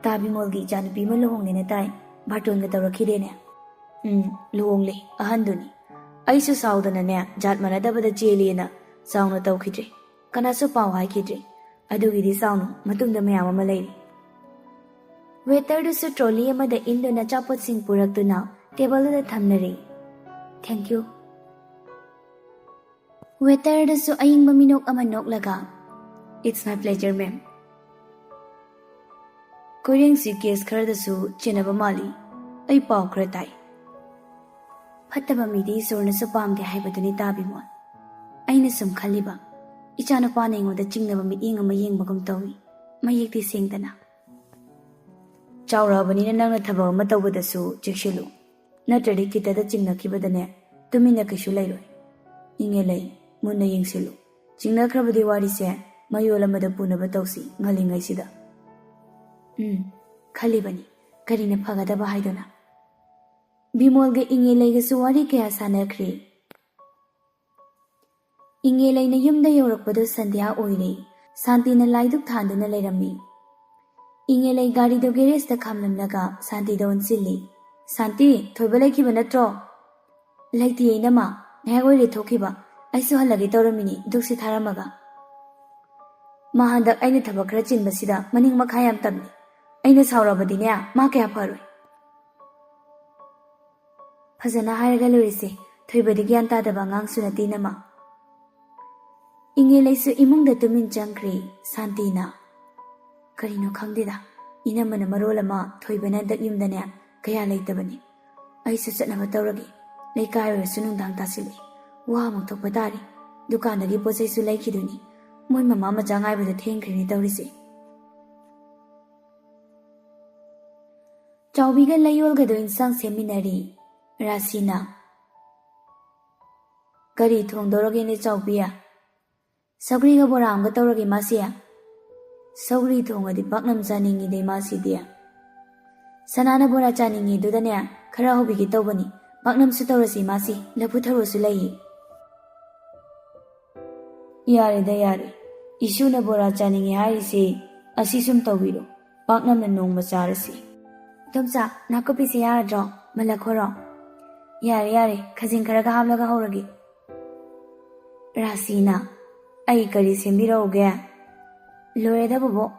ꯇꯥ ꯕꯤꯃꯣꯜꯒꯤ ꯏꯆꯥꯅꯨꯄꯤ ꯑꯃ ꯂꯨꯍꯣꯡꯉꯦꯅ ꯇꯥꯏ, ꯕꯥꯔꯇꯣꯟꯒ ꯇꯧꯔꯛꯈꯤꯗꯦꯅꯦ꯫ ꯎꯝ, ꯂꯨꯍꯣꯡꯂꯦ, ꯑꯍꯟꯗꯨꯅꯤ꯫ ꯑꯩꯁꯨ ꯁꯥꯎꯗꯅꯅꯦ, ꯖꯥꯠ ꯃꯥꯟꯅꯗꯕꯗ ꯆꯦꯜꯂꯤꯅ ꯆꯥꯎꯅ ꯇꯧꯈꯤꯗ꯭ꯔꯦ꯫ ꯀꯅꯥꯁꯨ ꯄꯥꯎ ꯍꯥꯏꯈꯤꯗ꯭ꯔꯦ꯫ ꯑꯗꯨꯒꯤꯗꯤ ꯁꯥꯎꯅꯨ, ꯃꯇꯨꯡꯗ ꯃꯌꯥꯝ ꯑꯃ ꯂꯩꯔꯤ꯫ ꯋꯦꯇꯔꯗꯨꯁꯨ ꯇ꯭ꯔꯣꯂꯤ ꯑꯃꯗ ꯏꯟꯗꯨꯅ ꯑꯆꯥꯄꯣꯠꯁꯤꯡ ꯄꯨꯔꯛꯇꯨꯅ ꯇꯦꯕꯜꯗꯨꯗ ꯊꯝꯅꯔꯦ꯫ Thank you꯫ ꯋꯦꯇꯔꯗꯁꯨ ꯑꯏꯪꯕ ꯃꯤꯅꯣꯛ ꯑꯃ ꯅꯣꯛꯂꯒ, "It's my pleasure, ma'am." ꯀꯣꯏꯔꯦꯡꯁꯤ ꯀꯦꯁ ꯈꯔꯗꯁꯨ ꯆꯦꯟꯅꯕ ꯃꯥꯜꯂꯤ꯫ ꯑꯩ ꯄꯥꯎ ꯈꯔ ꯇꯥꯏ꯫ ꯐꯠꯇꯕ ꯃꯤꯗꯤ ꯏꯁꯣꯔꯅꯁꯨ ꯄꯥꯝꯗꯦ ꯍꯥꯏꯕꯗꯨꯅꯤ ꯇꯥ ꯕꯤꯃꯣꯜ꯫ ꯑꯩꯅ ꯁꯨꯝ ꯈꯜꯂꯤꯕ, ꯏꯆꯥꯅꯨꯄꯥꯅ ꯑꯩꯉꯣꯟꯗ ꯆꯤꯡꯅꯕ ꯃꯤꯠꯌꯦꯡ ꯑꯃ ꯌꯦꯡꯕꯒꯨꯝ ꯇꯧꯏ꯫ ꯃꯌꯦꯛꯇꯤ ꯁꯦꯡꯗꯅ꯫ ꯆꯥꯎꯔꯛꯑꯕꯅꯤꯅ ꯅꯪꯅ ꯊꯕꯛ ꯑꯃ ꯇꯧꯕꯗꯁꯨ ꯆꯦꯛꯁꯤꯜꯂꯨ꯫ ꯅꯠꯇ꯭ꯔꯗꯤ ꯈꯤꯇꯗ ꯆꯤꯡꯅꯈꯤꯕꯗꯅꯦ, ꯇꯨꯃꯤꯟꯅ ꯀꯩꯁꯨ ꯂꯩꯔꯣꯏ꯫ ꯏꯪꯉꯦ ꯂꯩ, ꯃꯨꯟꯅ ꯌꯦꯡꯁꯤꯜꯂꯨ꯫ ꯆꯤꯡꯅꯈ꯭ꯔꯕꯗꯤ ꯋꯥꯔꯤꯁꯦ ꯃꯌꯣꯜ ꯑꯃꯗ ꯄꯨꯅꯕ ꯇꯧꯁꯤ ꯉꯜꯂꯤꯉꯩꯁꯤꯗ꯫ ꯎꯝ, ꯈꯜꯂꯤꯕꯅꯤ, ꯀꯔꯤꯅ ꯐꯒꯗꯕ ꯍꯥꯏꯗꯨꯅ꯫ ꯕꯤꯃꯣꯜꯒ ꯏꯪꯉꯦ ꯂꯩꯒꯁꯨ ꯋꯥꯔꯤ ꯀꯌꯥ ꯁꯥꯟꯅꯈ꯭ꯔꯦ꯫ ꯏꯪꯉꯦ ꯂꯩꯅ ꯌꯨꯝꯗ ꯌꯧꯔꯛꯄꯗꯨ ꯁꯟꯙ꯭ꯌꯥ ꯑꯣꯏꯔꯦ꯫ ꯁꯥꯟꯇꯤꯅ ꯂꯥꯏꯗꯨꯛ ꯊꯥꯟꯗꯨꯅ ꯂꯩꯔꯝꯃꯤ꯫ ꯏꯪꯉꯦ ꯂꯩ ꯒꯥꯔꯤꯗꯨ ꯒꯦꯔꯦꯖꯇ ꯈꯥꯝꯂꯝꯂꯒ ꯁꯥꯟꯇꯤꯗ ꯑꯣꯟꯁꯤꯜꯂꯤ꯫ "ꯁꯥꯟꯇꯤ, ꯊꯣꯏꯕ ꯂꯩꯈꯤꯕ ꯅꯠꯇ꯭ꯔꯣ?" "ꯂꯩꯇꯦ ꯏꯅꯝꯃ, ꯉꯥꯏꯍꯥꯛ ꯑꯣꯏꯔꯦ ꯊꯣꯛꯈꯤꯕ꯫ ꯑꯩꯁꯨ ꯍꯜꯂꯒꯦ ꯇꯧꯔꯝꯃꯤꯅꯤ, ꯗꯨꯛꯁꯤ ꯊꯥꯔꯝꯃꯒ꯫ ꯃꯥ ꯍꯟꯗꯛ ꯑꯩꯅ ꯊꯕꯛ ꯈꯔ ꯆꯤꯟꯕꯁꯤꯗ ꯃꯅꯤꯡ ꯃꯈꯥ ꯌꯥꯝ ꯇꯝꯂꯤ꯫ ꯑꯩꯅ ꯁꯥꯎꯔꯕꯗꯤꯅꯦ, ꯃꯥ ꯀꯌꯥ ꯐꯔꯣꯏ꯫ ꯐꯖꯅ ꯍꯥꯏꯔꯒ ꯂꯣꯏꯔꯦꯁꯦ, ꯊꯣꯏꯕꯗꯤ ꯒ꯭ꯌꯥꯟ ꯇꯥꯗꯕ ꯑꯉꯥꯡꯁꯨ ꯅꯠꯇꯦ ꯏꯅꯝꯃ꯫" ꯏꯪꯉꯦ ꯂꯩꯁꯨ ꯏꯃꯨꯡꯗ ꯇꯨꯃꯤꯟ ꯆꯪꯈ꯭ꯔꯦ꯫ ꯁꯥꯟꯇꯤꯅ, "ꯀꯔꯤꯅꯣ ꯈꯪꯗꯦꯗ, ꯏꯅꯝꯃꯅ ꯃꯔꯣꯜ ꯑꯃ, ꯊꯣꯏꯕꯅ ꯍꯟꯗꯛ ꯌꯨꯝꯗꯅꯦ ꯀꯌꯥ ꯂꯩꯇꯕꯅꯤ꯫ ꯑꯩꯁꯨ ꯆꯠꯅꯕ ꯇꯧꯔꯒꯦ꯫ ꯂꯩꯀꯥꯏ ꯑꯣꯏꯔꯁꯨ ꯅꯨꯡꯗꯥꯡ ꯇꯥꯁꯤꯜꯂꯛꯑꯦ, ꯋꯥ ꯑꯃꯨꯛ ꯊꯣꯛꯄ ꯇꯥꯔꯦ꯫" ꯗꯨꯀꯥꯟꯗꯒꯤ ꯄꯣꯠ ꯆꯩꯁꯨ ꯂꯩꯈꯤꯗꯣꯏꯅꯤ꯫ ꯃꯣꯏ ꯃꯃꯥ ꯃꯆꯥ ꯉꯥꯏꯕꯗ ꯊꯦꯡꯈ꯭ꯔꯦꯅꯦ ꯇꯧꯔꯤꯁꯦ꯫ ꯆꯥꯎꯕꯤꯒ ꯂꯩꯌꯣꯜꯒꯗꯣ ꯏꯟꯁꯥꯡ ꯁꯦꯝꯃꯤꯟꯅꯔꯤ꯫ ꯔꯥꯁꯤꯅ, "ꯀꯔꯤ ꯊꯣꯡꯗꯧꯔꯒꯦꯅꯦ ꯆꯥꯎꯕꯤ?" "ꯁꯧꯒ꯭ꯔꯤꯒ ꯕꯣꯔꯥ ꯑꯃꯒ ꯇꯧꯔꯒꯦ ꯃꯥꯁꯤ꯫" "ꯁꯧꯒ꯭ꯔꯤ ꯊꯣꯡꯉꯗꯤ ꯄꯥꯛꯅꯝ ꯆꯥꯅꯤꯡꯉꯤꯗꯦ ꯃꯥꯁꯤꯗꯤ꯫" "ꯁꯅꯥꯅ ꯕꯣꯔꯥ ꯆꯥꯅꯤꯡꯉꯦ ꯑꯗꯨꯗꯅꯦ ꯈꯔ ꯍꯧꯕꯤꯒꯦ ꯇꯧꯕꯅꯤ꯫ ꯄꯥꯛꯅꯝꯁꯨ ꯇꯧꯔꯁꯤ ꯃꯥꯁꯤ, ꯂꯐꯨ ꯊꯔꯣꯁꯨ ꯂꯩꯌꯦ꯫" "ꯌꯥꯔꯦꯗ ꯌꯥꯔꯦ, ꯏꯁꯨꯅ ꯕꯣꯔꯥ ꯆꯥꯅꯤꯡꯉꯦ ꯍꯥꯏꯔꯤꯁꯦ ꯑꯁꯤ ꯁꯨꯝ ꯇꯧꯕꯤꯔꯣ, ꯄꯥꯛꯅꯝꯅ ꯅꯣꯡꯃ ꯆꯥꯔꯁꯤ꯫" "ꯏꯗꯣꯝꯆꯥ, ꯅꯥꯀꯨꯞꯄꯤꯁꯦ ꯌꯥꯔꯗ꯭ꯔꯣ? ꯃꯜꯂꯛꯈꯣꯔꯣ?" "ꯌꯥꯔꯦ ꯌꯥꯔꯦ, ꯈꯖꯤꯡ ꯈꯔꯒ ꯍꯥꯞꯂꯒ ꯍꯧꯔꯒꯦ꯫" ꯔꯥꯁꯤꯅ, "ꯑꯩ ꯀꯔꯤ ꯁꯦꯝꯕꯤꯔꯛꯎꯒꯦ?" "ꯂꯣꯏꯔꯦꯗ ꯕꯣꯕꯣꯛ꯫"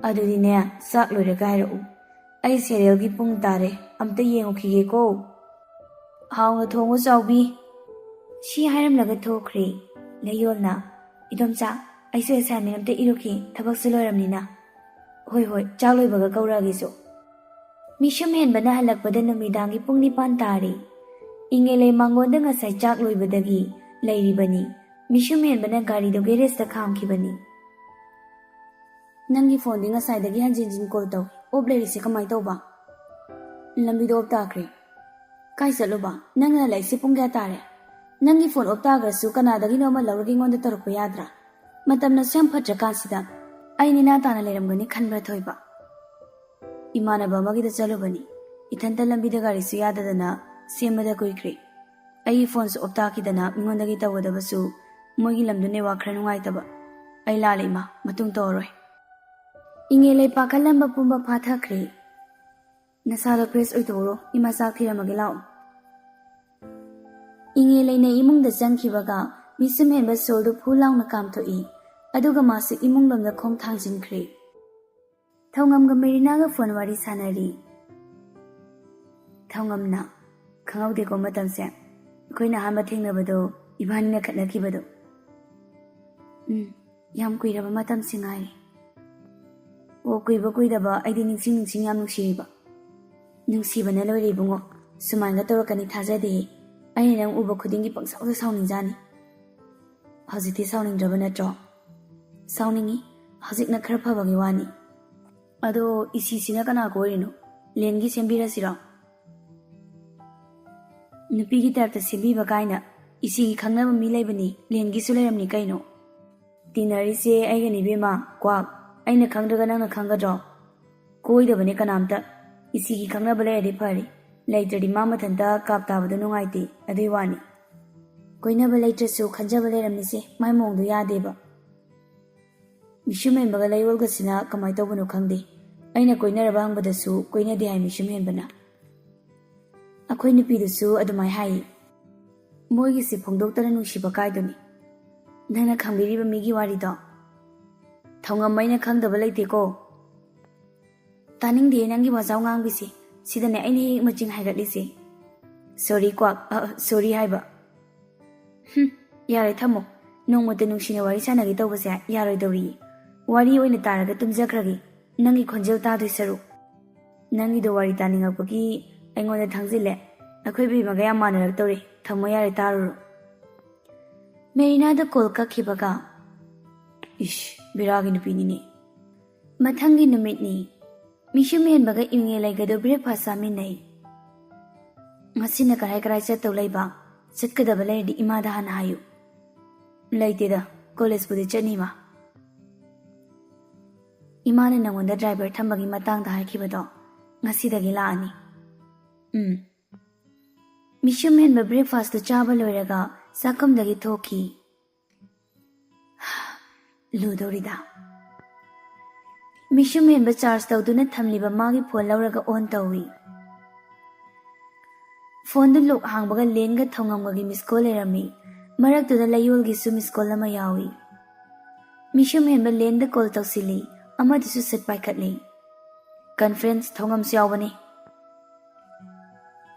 "ꯑꯗꯨꯗꯤꯅꯦ, ꯆꯥꯛ ꯂꯣꯏꯔꯒ ꯍꯥꯏꯔꯛꯎ꯫ ꯑꯩ ꯁꯦꯔꯦꯜꯒꯤ ꯄꯨꯡ ꯇꯥꯔꯦ, ꯑꯝꯇ ꯌꯦꯡꯉꯨꯈꯤꯒꯦꯀꯣ꯫" "ꯍꯥꯎꯅ ꯊꯣꯡꯉꯨ ꯆꯥꯎꯕꯤ꯫" ꯁꯤ ꯍꯥꯏꯔꯝꯂꯒ ꯊꯣꯛꯈ꯭ꯔꯦ꯫ ꯂꯩꯌꯣꯜꯅ, "ꯏꯗꯣꯝꯆꯥ, ꯑꯩꯁꯨ ꯑꯦꯁꯥꯏꯟꯃꯦꯟ ꯑꯝꯇ ꯏꯔꯨꯈꯤ, ꯊꯕꯛꯁꯨ ꯂꯣꯏꯔꯝꯅꯤꯅ꯫" "ꯍꯣꯏ ꯍꯣꯏ, ꯆꯥꯛ ꯂꯣꯏꯕꯒ ꯀꯧꯔꯛꯑꯒꯦꯁꯨ꯫" ꯃꯤꯁꯨꯝ ꯍꯦꯟꯕꯅ ꯍꯜꯂꯛꯄꯗ ꯅꯨꯃꯤꯗꯥꯡꯒꯤ ꯄꯨꯡ ꯅꯤꯄꯥꯟ ꯇꯥꯔꯦ꯫ ꯏꯉꯦꯂꯩ ꯃꯉꯣꯟꯗ ꯉꯁꯥꯏ ꯆꯥꯛ ꯂꯣꯏꯕꯗꯒꯤ ꯂꯩꯔꯤꯕꯅꯤ꯫ ꯃꯤꯁꯨꯝ ꯍꯦꯟꯕꯅ ꯒꯥꯔꯤꯗꯣ ꯒꯦꯔꯦꯖꯇ ꯈꯥꯝꯈꯤꯕꯅꯤ꯫ "ꯅꯪꯒꯤ ꯐꯣꯟꯗꯤ ꯉꯁꯥꯏꯗꯒꯤ ꯍꯟꯖꯤꯟ ꯍꯟꯖꯤꯟ ꯀꯣꯜ ꯇꯧꯏ, ꯑꯣꯞ ꯂꯩꯔꯤꯁꯦ ꯀꯃꯥꯏ ꯇꯧꯕ?" "ꯂꯝꯕꯤꯗ ꯑꯣꯞ ꯇꯥꯈ꯭ꯔꯦ꯫" "ꯀꯥꯏ ꯆꯠꯂꯨꯕ? ꯅꯪꯅ ꯍꯜꯂꯛꯏꯁꯦ ꯄꯨꯡ ꯀꯌꯥ ꯇꯥꯔꯦ? ꯅꯪꯒꯤ ꯐꯣꯟ ꯑꯣꯞ ꯇꯥꯈ꯭ꯔꯁꯨ ꯀꯅꯥꯗꯒꯤꯅꯣ ꯑꯃ ꯂꯧꯔꯒ ꯑꯩꯉꯣꯟꯗ ꯇꯧꯔꯛꯄ ꯌꯥꯗ꯭ꯔꯥ? ꯃꯇꯝꯅꯁꯨ ꯌꯥꯝ ꯐꯠꯇ꯭ꯔꯀꯥꯟꯁꯤꯗ ꯑꯩ ꯅꯦꯅꯥ ꯇꯥꯅ ꯂꯩꯔꯝꯒꯅꯤ ꯈꯟꯕ꯭ꯔꯥ ꯊꯣꯏꯕ?" "ꯏꯃꯥꯟꯅꯕ ꯑꯃꯒꯤꯗ ꯆꯠꯂꯨꯕꯅꯤ꯫ ꯏꯊꯟꯇ ꯂꯝꯕꯤꯗ ꯒꯥꯔꯤꯁꯨ ꯌꯥꯗꯗꯅ ꯁꯦꯝꯕꯗ ꯀꯨꯏꯈ꯭ꯔꯦ꯫ ꯑꯩꯒꯤ ꯐꯣꯟꯁꯨ ꯑꯣꯞ ꯇꯥꯈꯤꯗꯅ ꯃꯤꯉꯣꯟꯗꯒꯤ ꯇꯧꯒꯗꯕꯁꯨ ꯃꯣꯏꯒꯤ ꯂꯝꯗꯨ ꯅꯦꯠꯋꯥꯛ ꯈꯔ ꯅꯨꯡꯉꯥꯏꯇꯕ꯫ ꯑꯩ ꯂꯥꯜꯂꯦ ꯏꯃꯥ, ꯃꯇꯨꯡ ꯇꯧꯔꯔꯣꯏ꯫" ꯏꯉꯦ ꯂꯩꯄꯥꯛ ꯀꯜꯂꯝꯕ ꯄꯨꯝꯕ ꯐꯥꯊꯈ꯭ꯔꯦ꯫ "ꯅꯁꯥꯗꯣ ꯐ꯭ꯔꯦꯁ ꯑꯣꯏꯊꯣꯛꯎꯔꯣ, ꯏꯃꯥ ꯆꯥꯛ ꯊꯤꯔꯝꯃꯒꯦ ꯂꯥꯛꯑꯣ꯫" ꯏꯉꯦ ꯂꯩꯅ ꯏꯃꯨꯡꯗ ꯆꯪꯈꯤꯕꯒ ꯃꯤꯁꯨꯝ ꯍꯦꯟꯕ ꯁꯣꯜꯗꯨ ꯐꯨ ꯂꯥꯎꯅ ꯀꯥꯝꯊꯣꯛꯏ꯫ ꯑꯗꯨꯒ ꯃꯥꯁꯨ ꯏꯃꯨꯡ ꯂꯣꯝꯗ ꯈꯣꯡ ꯊꯥꯡꯖꯤꯟꯈ꯭ꯔꯦ꯫ ꯊꯧꯉꯝꯒ ꯃꯦꯔꯤꯅꯥꯒ ꯐꯣꯟ ꯋꯥꯔꯤ ꯁꯥꯟꯅꯔꯤ꯫ ꯊꯧꯉꯝꯅ, "ꯈꯪꯍꯧꯗꯦꯀꯣ ꯃꯇꯝꯁꯦ, ꯑꯩꯈꯣꯏꯅ ꯑꯍꯥꯟꯕ ꯊꯦꯡꯅꯕꯗꯣ ꯏꯕꯥꯅꯤꯅ ꯈꯠꯅꯈꯤꯕꯗꯣ꯫ ꯎꯝ, ꯌꯥꯝ ꯀꯨꯏꯔꯕ ꯃꯇꯝꯁꯤ ꯉꯥꯏꯔꯦ꯫ ꯑꯣ, ꯀꯨꯏꯕ ꯀꯨꯏꯗꯕ ꯑꯩꯗꯤ ꯅꯤꯡꯁꯤꯡ ꯅꯤꯡꯁꯤꯡ ꯌꯥꯝ ꯅꯨꯡꯁꯤꯔꯤꯕ꯫" "ꯅꯨꯡꯁꯤꯕꯅ ꯂꯣꯏꯔꯦ ꯏꯕꯨꯡꯉꯣ, ꯁꯨꯃꯥꯏꯅ ꯇꯧꯔꯛꯀꯅꯤ ꯊꯥꯖꯗꯦꯍꯦ꯫ ꯑꯩꯅ ꯅꯪ ꯎꯕ ꯈꯨꯗꯤꯡꯒꯤ ꯄꯪꯁꯥꯎꯗ ꯁꯥꯎꯅꯤꯡꯖꯥꯅꯤ꯫" ꯍꯧꯖꯤꯛꯇꯤ ꯁꯥꯎꯅꯤꯡꯗ꯭ꯔꯕ ꯅꯠꯇ꯭ꯔꯣ? ꯁꯥꯎꯅꯤꯡꯉꯤ꯫ ꯍꯧꯖꯤꯛꯅ ꯈꯔ ꯐꯕꯒꯤ ꯋꯥꯅꯤ꯫ ꯑꯗꯣ ꯏꯁꯤꯁꯤꯅ ꯀꯅꯥ ꯀꯣꯏꯔꯤꯅꯣ? ꯂꯦꯟꯒꯤ ꯁꯦꯝꯕꯤꯔꯁꯤꯔꯣ? ꯅꯨꯄꯤꯒꯤ ꯇꯥꯏꯞꯇ ꯁꯦꯝꯕꯤꯕ ꯀꯥꯏꯅ꯫ ꯏꯁꯤꯒꯤ ꯈꯪꯅꯕ ꯃꯤ ꯂꯩꯕꯅꯤ, ꯂꯦꯟꯒꯤꯁꯨ ꯂꯩꯔꯝꯅꯤ ꯀꯩꯅꯣ꯫ ꯇꯤꯟꯅꯔꯤꯁꯦ ꯑꯩꯒꯅꯤ ꯏꯕꯦꯝꯃ, ꯀ꯭ꯋꯥꯛ꯫ ꯑꯩꯅ ꯈꯪꯗ꯭ꯔꯒ ꯅꯪꯅ ꯈꯪꯒꯗ꯭ꯔꯣ? ꯀꯣꯏꯗꯕꯅꯦ ꯀꯅꯥꯝꯇ꯫ ꯏꯁꯤꯒꯤ ꯈꯪꯅꯕ ꯂꯩꯔꯗꯤ ꯐꯔꯤ, ꯂꯩꯇ꯭ꯔꯗꯤ ꯃꯥ ꯃꯊꯟꯇ ꯀꯥꯞ ꯇꯥꯕꯗꯣ ꯅꯨꯡꯉꯥꯏꯇꯦ, ꯑꯗꯨꯏ ꯋꯥꯅꯤ꯫ ꯀꯣꯏꯅꯕ ꯂꯩꯇ꯭ꯔꯁꯨ ꯈꯟꯖꯕ ꯂꯩꯔꯝꯅꯤꯁꯦ, ꯃꯥꯏ ꯃꯑꯣꯡꯗꯣ ꯌꯥꯗꯦꯕ꯫ ꯃꯤꯁꯨꯝ ꯍꯦꯟꯕꯒ ꯂꯩꯌꯣꯜꯒꯁꯤꯅ ꯀꯃꯥꯏ ꯇꯧꯕꯅꯣ ꯈꯪꯗꯦ꯫ ꯑꯩꯅ ꯀꯣꯏꯅꯔꯕ ꯍꯪꯕꯗꯁꯨ ꯀꯣꯏꯅꯗꯦ ꯍꯥꯏ ꯃꯤꯁꯨꯝ ꯍꯦꯟꯕꯅ꯫ ꯑꯩꯈꯣꯏ ꯅꯨꯄꯤꯗꯨꯁꯨ ꯑꯗꯨꯃꯥꯏ ꯍꯥꯏ꯫ ꯃꯣꯏꯒꯤꯁꯤ ꯐꯣꯡꯗꯣꯛꯇꯅ ꯅꯨꯡꯁꯤꯕ ꯀꯥꯏꯗꯨꯅꯤ꯫ ꯅꯪꯅ ꯈꯪꯕꯤꯔꯤꯕ ꯃꯤꯒꯤ ꯋꯥꯔꯤꯗꯣ? ꯊꯧꯉꯝ, ꯑꯩꯅ ꯈꯪꯗꯕ ꯂꯩꯇꯦꯀꯣ꯫ ꯇꯥꯅꯤꯡꯗꯦ ꯅꯪꯒꯤ ꯋꯥꯖꯥꯎ ꯉꯥꯡꯕꯤꯁꯦ꯫ ꯁꯤꯗꯅꯦ ꯑꯩꯅ ꯍꯦꯛ ꯃꯆꯤꯡ ꯍꯥꯏꯒꯠꯂꯤꯁꯦ꯫ ꯁꯣꯔꯤ ꯀ꯭ꯋꯥꯛ, ꯑ, ꯁꯣꯔꯤ ꯍꯥꯏꯕ꯫ ꯍꯨꯝ, ꯌꯥꯔꯦ ꯊꯝꯃꯣ꯫ ꯅꯣꯡꯃꯇ ꯅꯨꯡꯁꯤꯅ ꯋꯥꯔꯤ ꯁꯥꯟꯅꯒꯦ ꯇꯧꯕꯁꯦ ꯌꯥꯔꯣꯏꯗꯧꯔꯤ꯫ ꯋꯥꯔꯤ ꯑꯣꯏꯅ ꯇꯥꯔꯒ ꯇꯨꯝꯖꯈ꯭ꯔꯒꯦ꯫ ꯅꯪꯒꯤ ꯈꯣꯟꯖꯦꯜ ꯇꯥꯗꯣꯏ ꯁꯔꯨꯛ꯫ ꯅꯪꯒꯤꯗꯣ ꯋꯥꯔꯤ ꯇꯥꯅꯤꯡꯉꯛꯄꯒꯤ ꯑꯩꯉꯣꯟꯗ ꯊꯥꯡꯖꯤꯜꯂꯦ꯫ ꯑꯩꯈꯣꯏ ꯕꯦꯝꯃꯒ ꯌꯥꯝ ꯃꯥꯟꯅꯔꯛꯇꯧꯔꯦ꯫ ꯊꯝꯃꯣ ꯌꯥꯔꯦ, ꯇꯥꯔꯨꯔꯣ꯫ ꯃꯦꯔꯤꯅꯥꯗ ꯀꯣꯜ ꯀꯛꯈꯤꯕꯒ, ꯏꯁ, ꯕꯦꯔꯥꯒꯤ ꯅꯨꯄꯤꯅꯤꯅꯦ꯫ ꯃꯊꯪꯒꯤ ꯅꯨꯃꯤꯠꯅꯤ꯫ ꯃꯤꯁꯨꯝ ꯍꯦꯟꯕꯒ ꯏꯪꯉꯦ ꯂꯩꯒꯗꯣ ꯕ꯭ꯔꯦꯛꯐꯥꯁ ꯆꯥꯃꯤꯟꯅꯩ꯫ ꯉꯁꯤꯅ ꯀꯔꯥꯏ ꯀꯔꯥꯏ ꯆꯠꯇꯧ ꯂꯩꯕ? ꯆꯠꯀꯗꯕ ꯂꯩꯔꯗꯤ ꯏꯃꯥꯗ ꯍꯥꯟꯅ ꯍꯥꯏꯌꯨ꯫ ꯂꯩꯇꯦꯗ, ꯀꯣꯂꯦꯖꯄꯨꯗꯤ ꯆꯠꯅꯤꯕ꯫ ꯏꯃꯥꯅ ꯅꯪꯉꯣꯟꯗ ꯗ꯭ꯔꯥꯏꯚꯔ ꯊꯝꯕꯒꯤ ꯃꯇꯥꯡꯗ ꯍꯥꯏꯈꯤꯕꯗꯣ ꯉꯁꯤꯗꯒꯤ ꯂꯥꯛꯑꯅꯤ꯫ ꯎꯝ꯫ ꯃꯤꯁꯨꯝ ꯍꯦꯟꯕ ꯕ꯭ꯔꯦꯛꯐꯥꯁꯇꯨ ꯆꯥꯕ ꯂꯣꯏꯔꯒ ꯆꯥꯛꯈꯨꯝꯗꯒꯤ ꯊꯣꯛꯈꯤ꯫ ꯂꯨꯗꯧꯔꯤꯗ꯫ ꯃꯤꯁꯨꯝ ꯍꯦꯟꯕ ꯆꯥꯔꯖ ꯇꯧꯗꯨꯅ ꯊꯝꯂꯤꯕ ꯃꯥꯒꯤ ꯐꯣꯟ ꯂꯧꯔꯒ ꯑꯣꯟ ꯇꯧꯏ꯫ ꯐꯣꯟꯗꯨ ꯂꯣꯛ ꯍꯥꯡꯕꯒ ꯂꯦꯟꯒ ꯊꯧꯉꯝꯒꯒꯤ ꯃꯤꯁ ꯀꯣꯜ ꯂꯩꯔꯝꯃꯤ꯫ ꯃꯔꯛꯇꯨꯗ ꯂꯩꯌꯣꯜꯒꯤꯁꯨ ꯃꯤꯁ ꯀꯣꯜ ꯑꯃ ꯌꯥꯎꯏ꯫ ꯃꯤꯁꯨꯝ ꯍꯦꯟꯕ ꯂꯦꯟꯗ ꯀꯣꯜ ꯇꯧꯁꯤꯜꯂꯤ, ꯑꯃꯗꯨꯁꯨ ꯁꯠ ꯄꯥꯏꯈꯠꯂꯤ꯫ ꯀꯟꯐ꯭ꯔꯦꯟꯁ ꯊꯧꯉꯝꯁꯨ ꯌꯥꯎꯕꯅꯤ꯫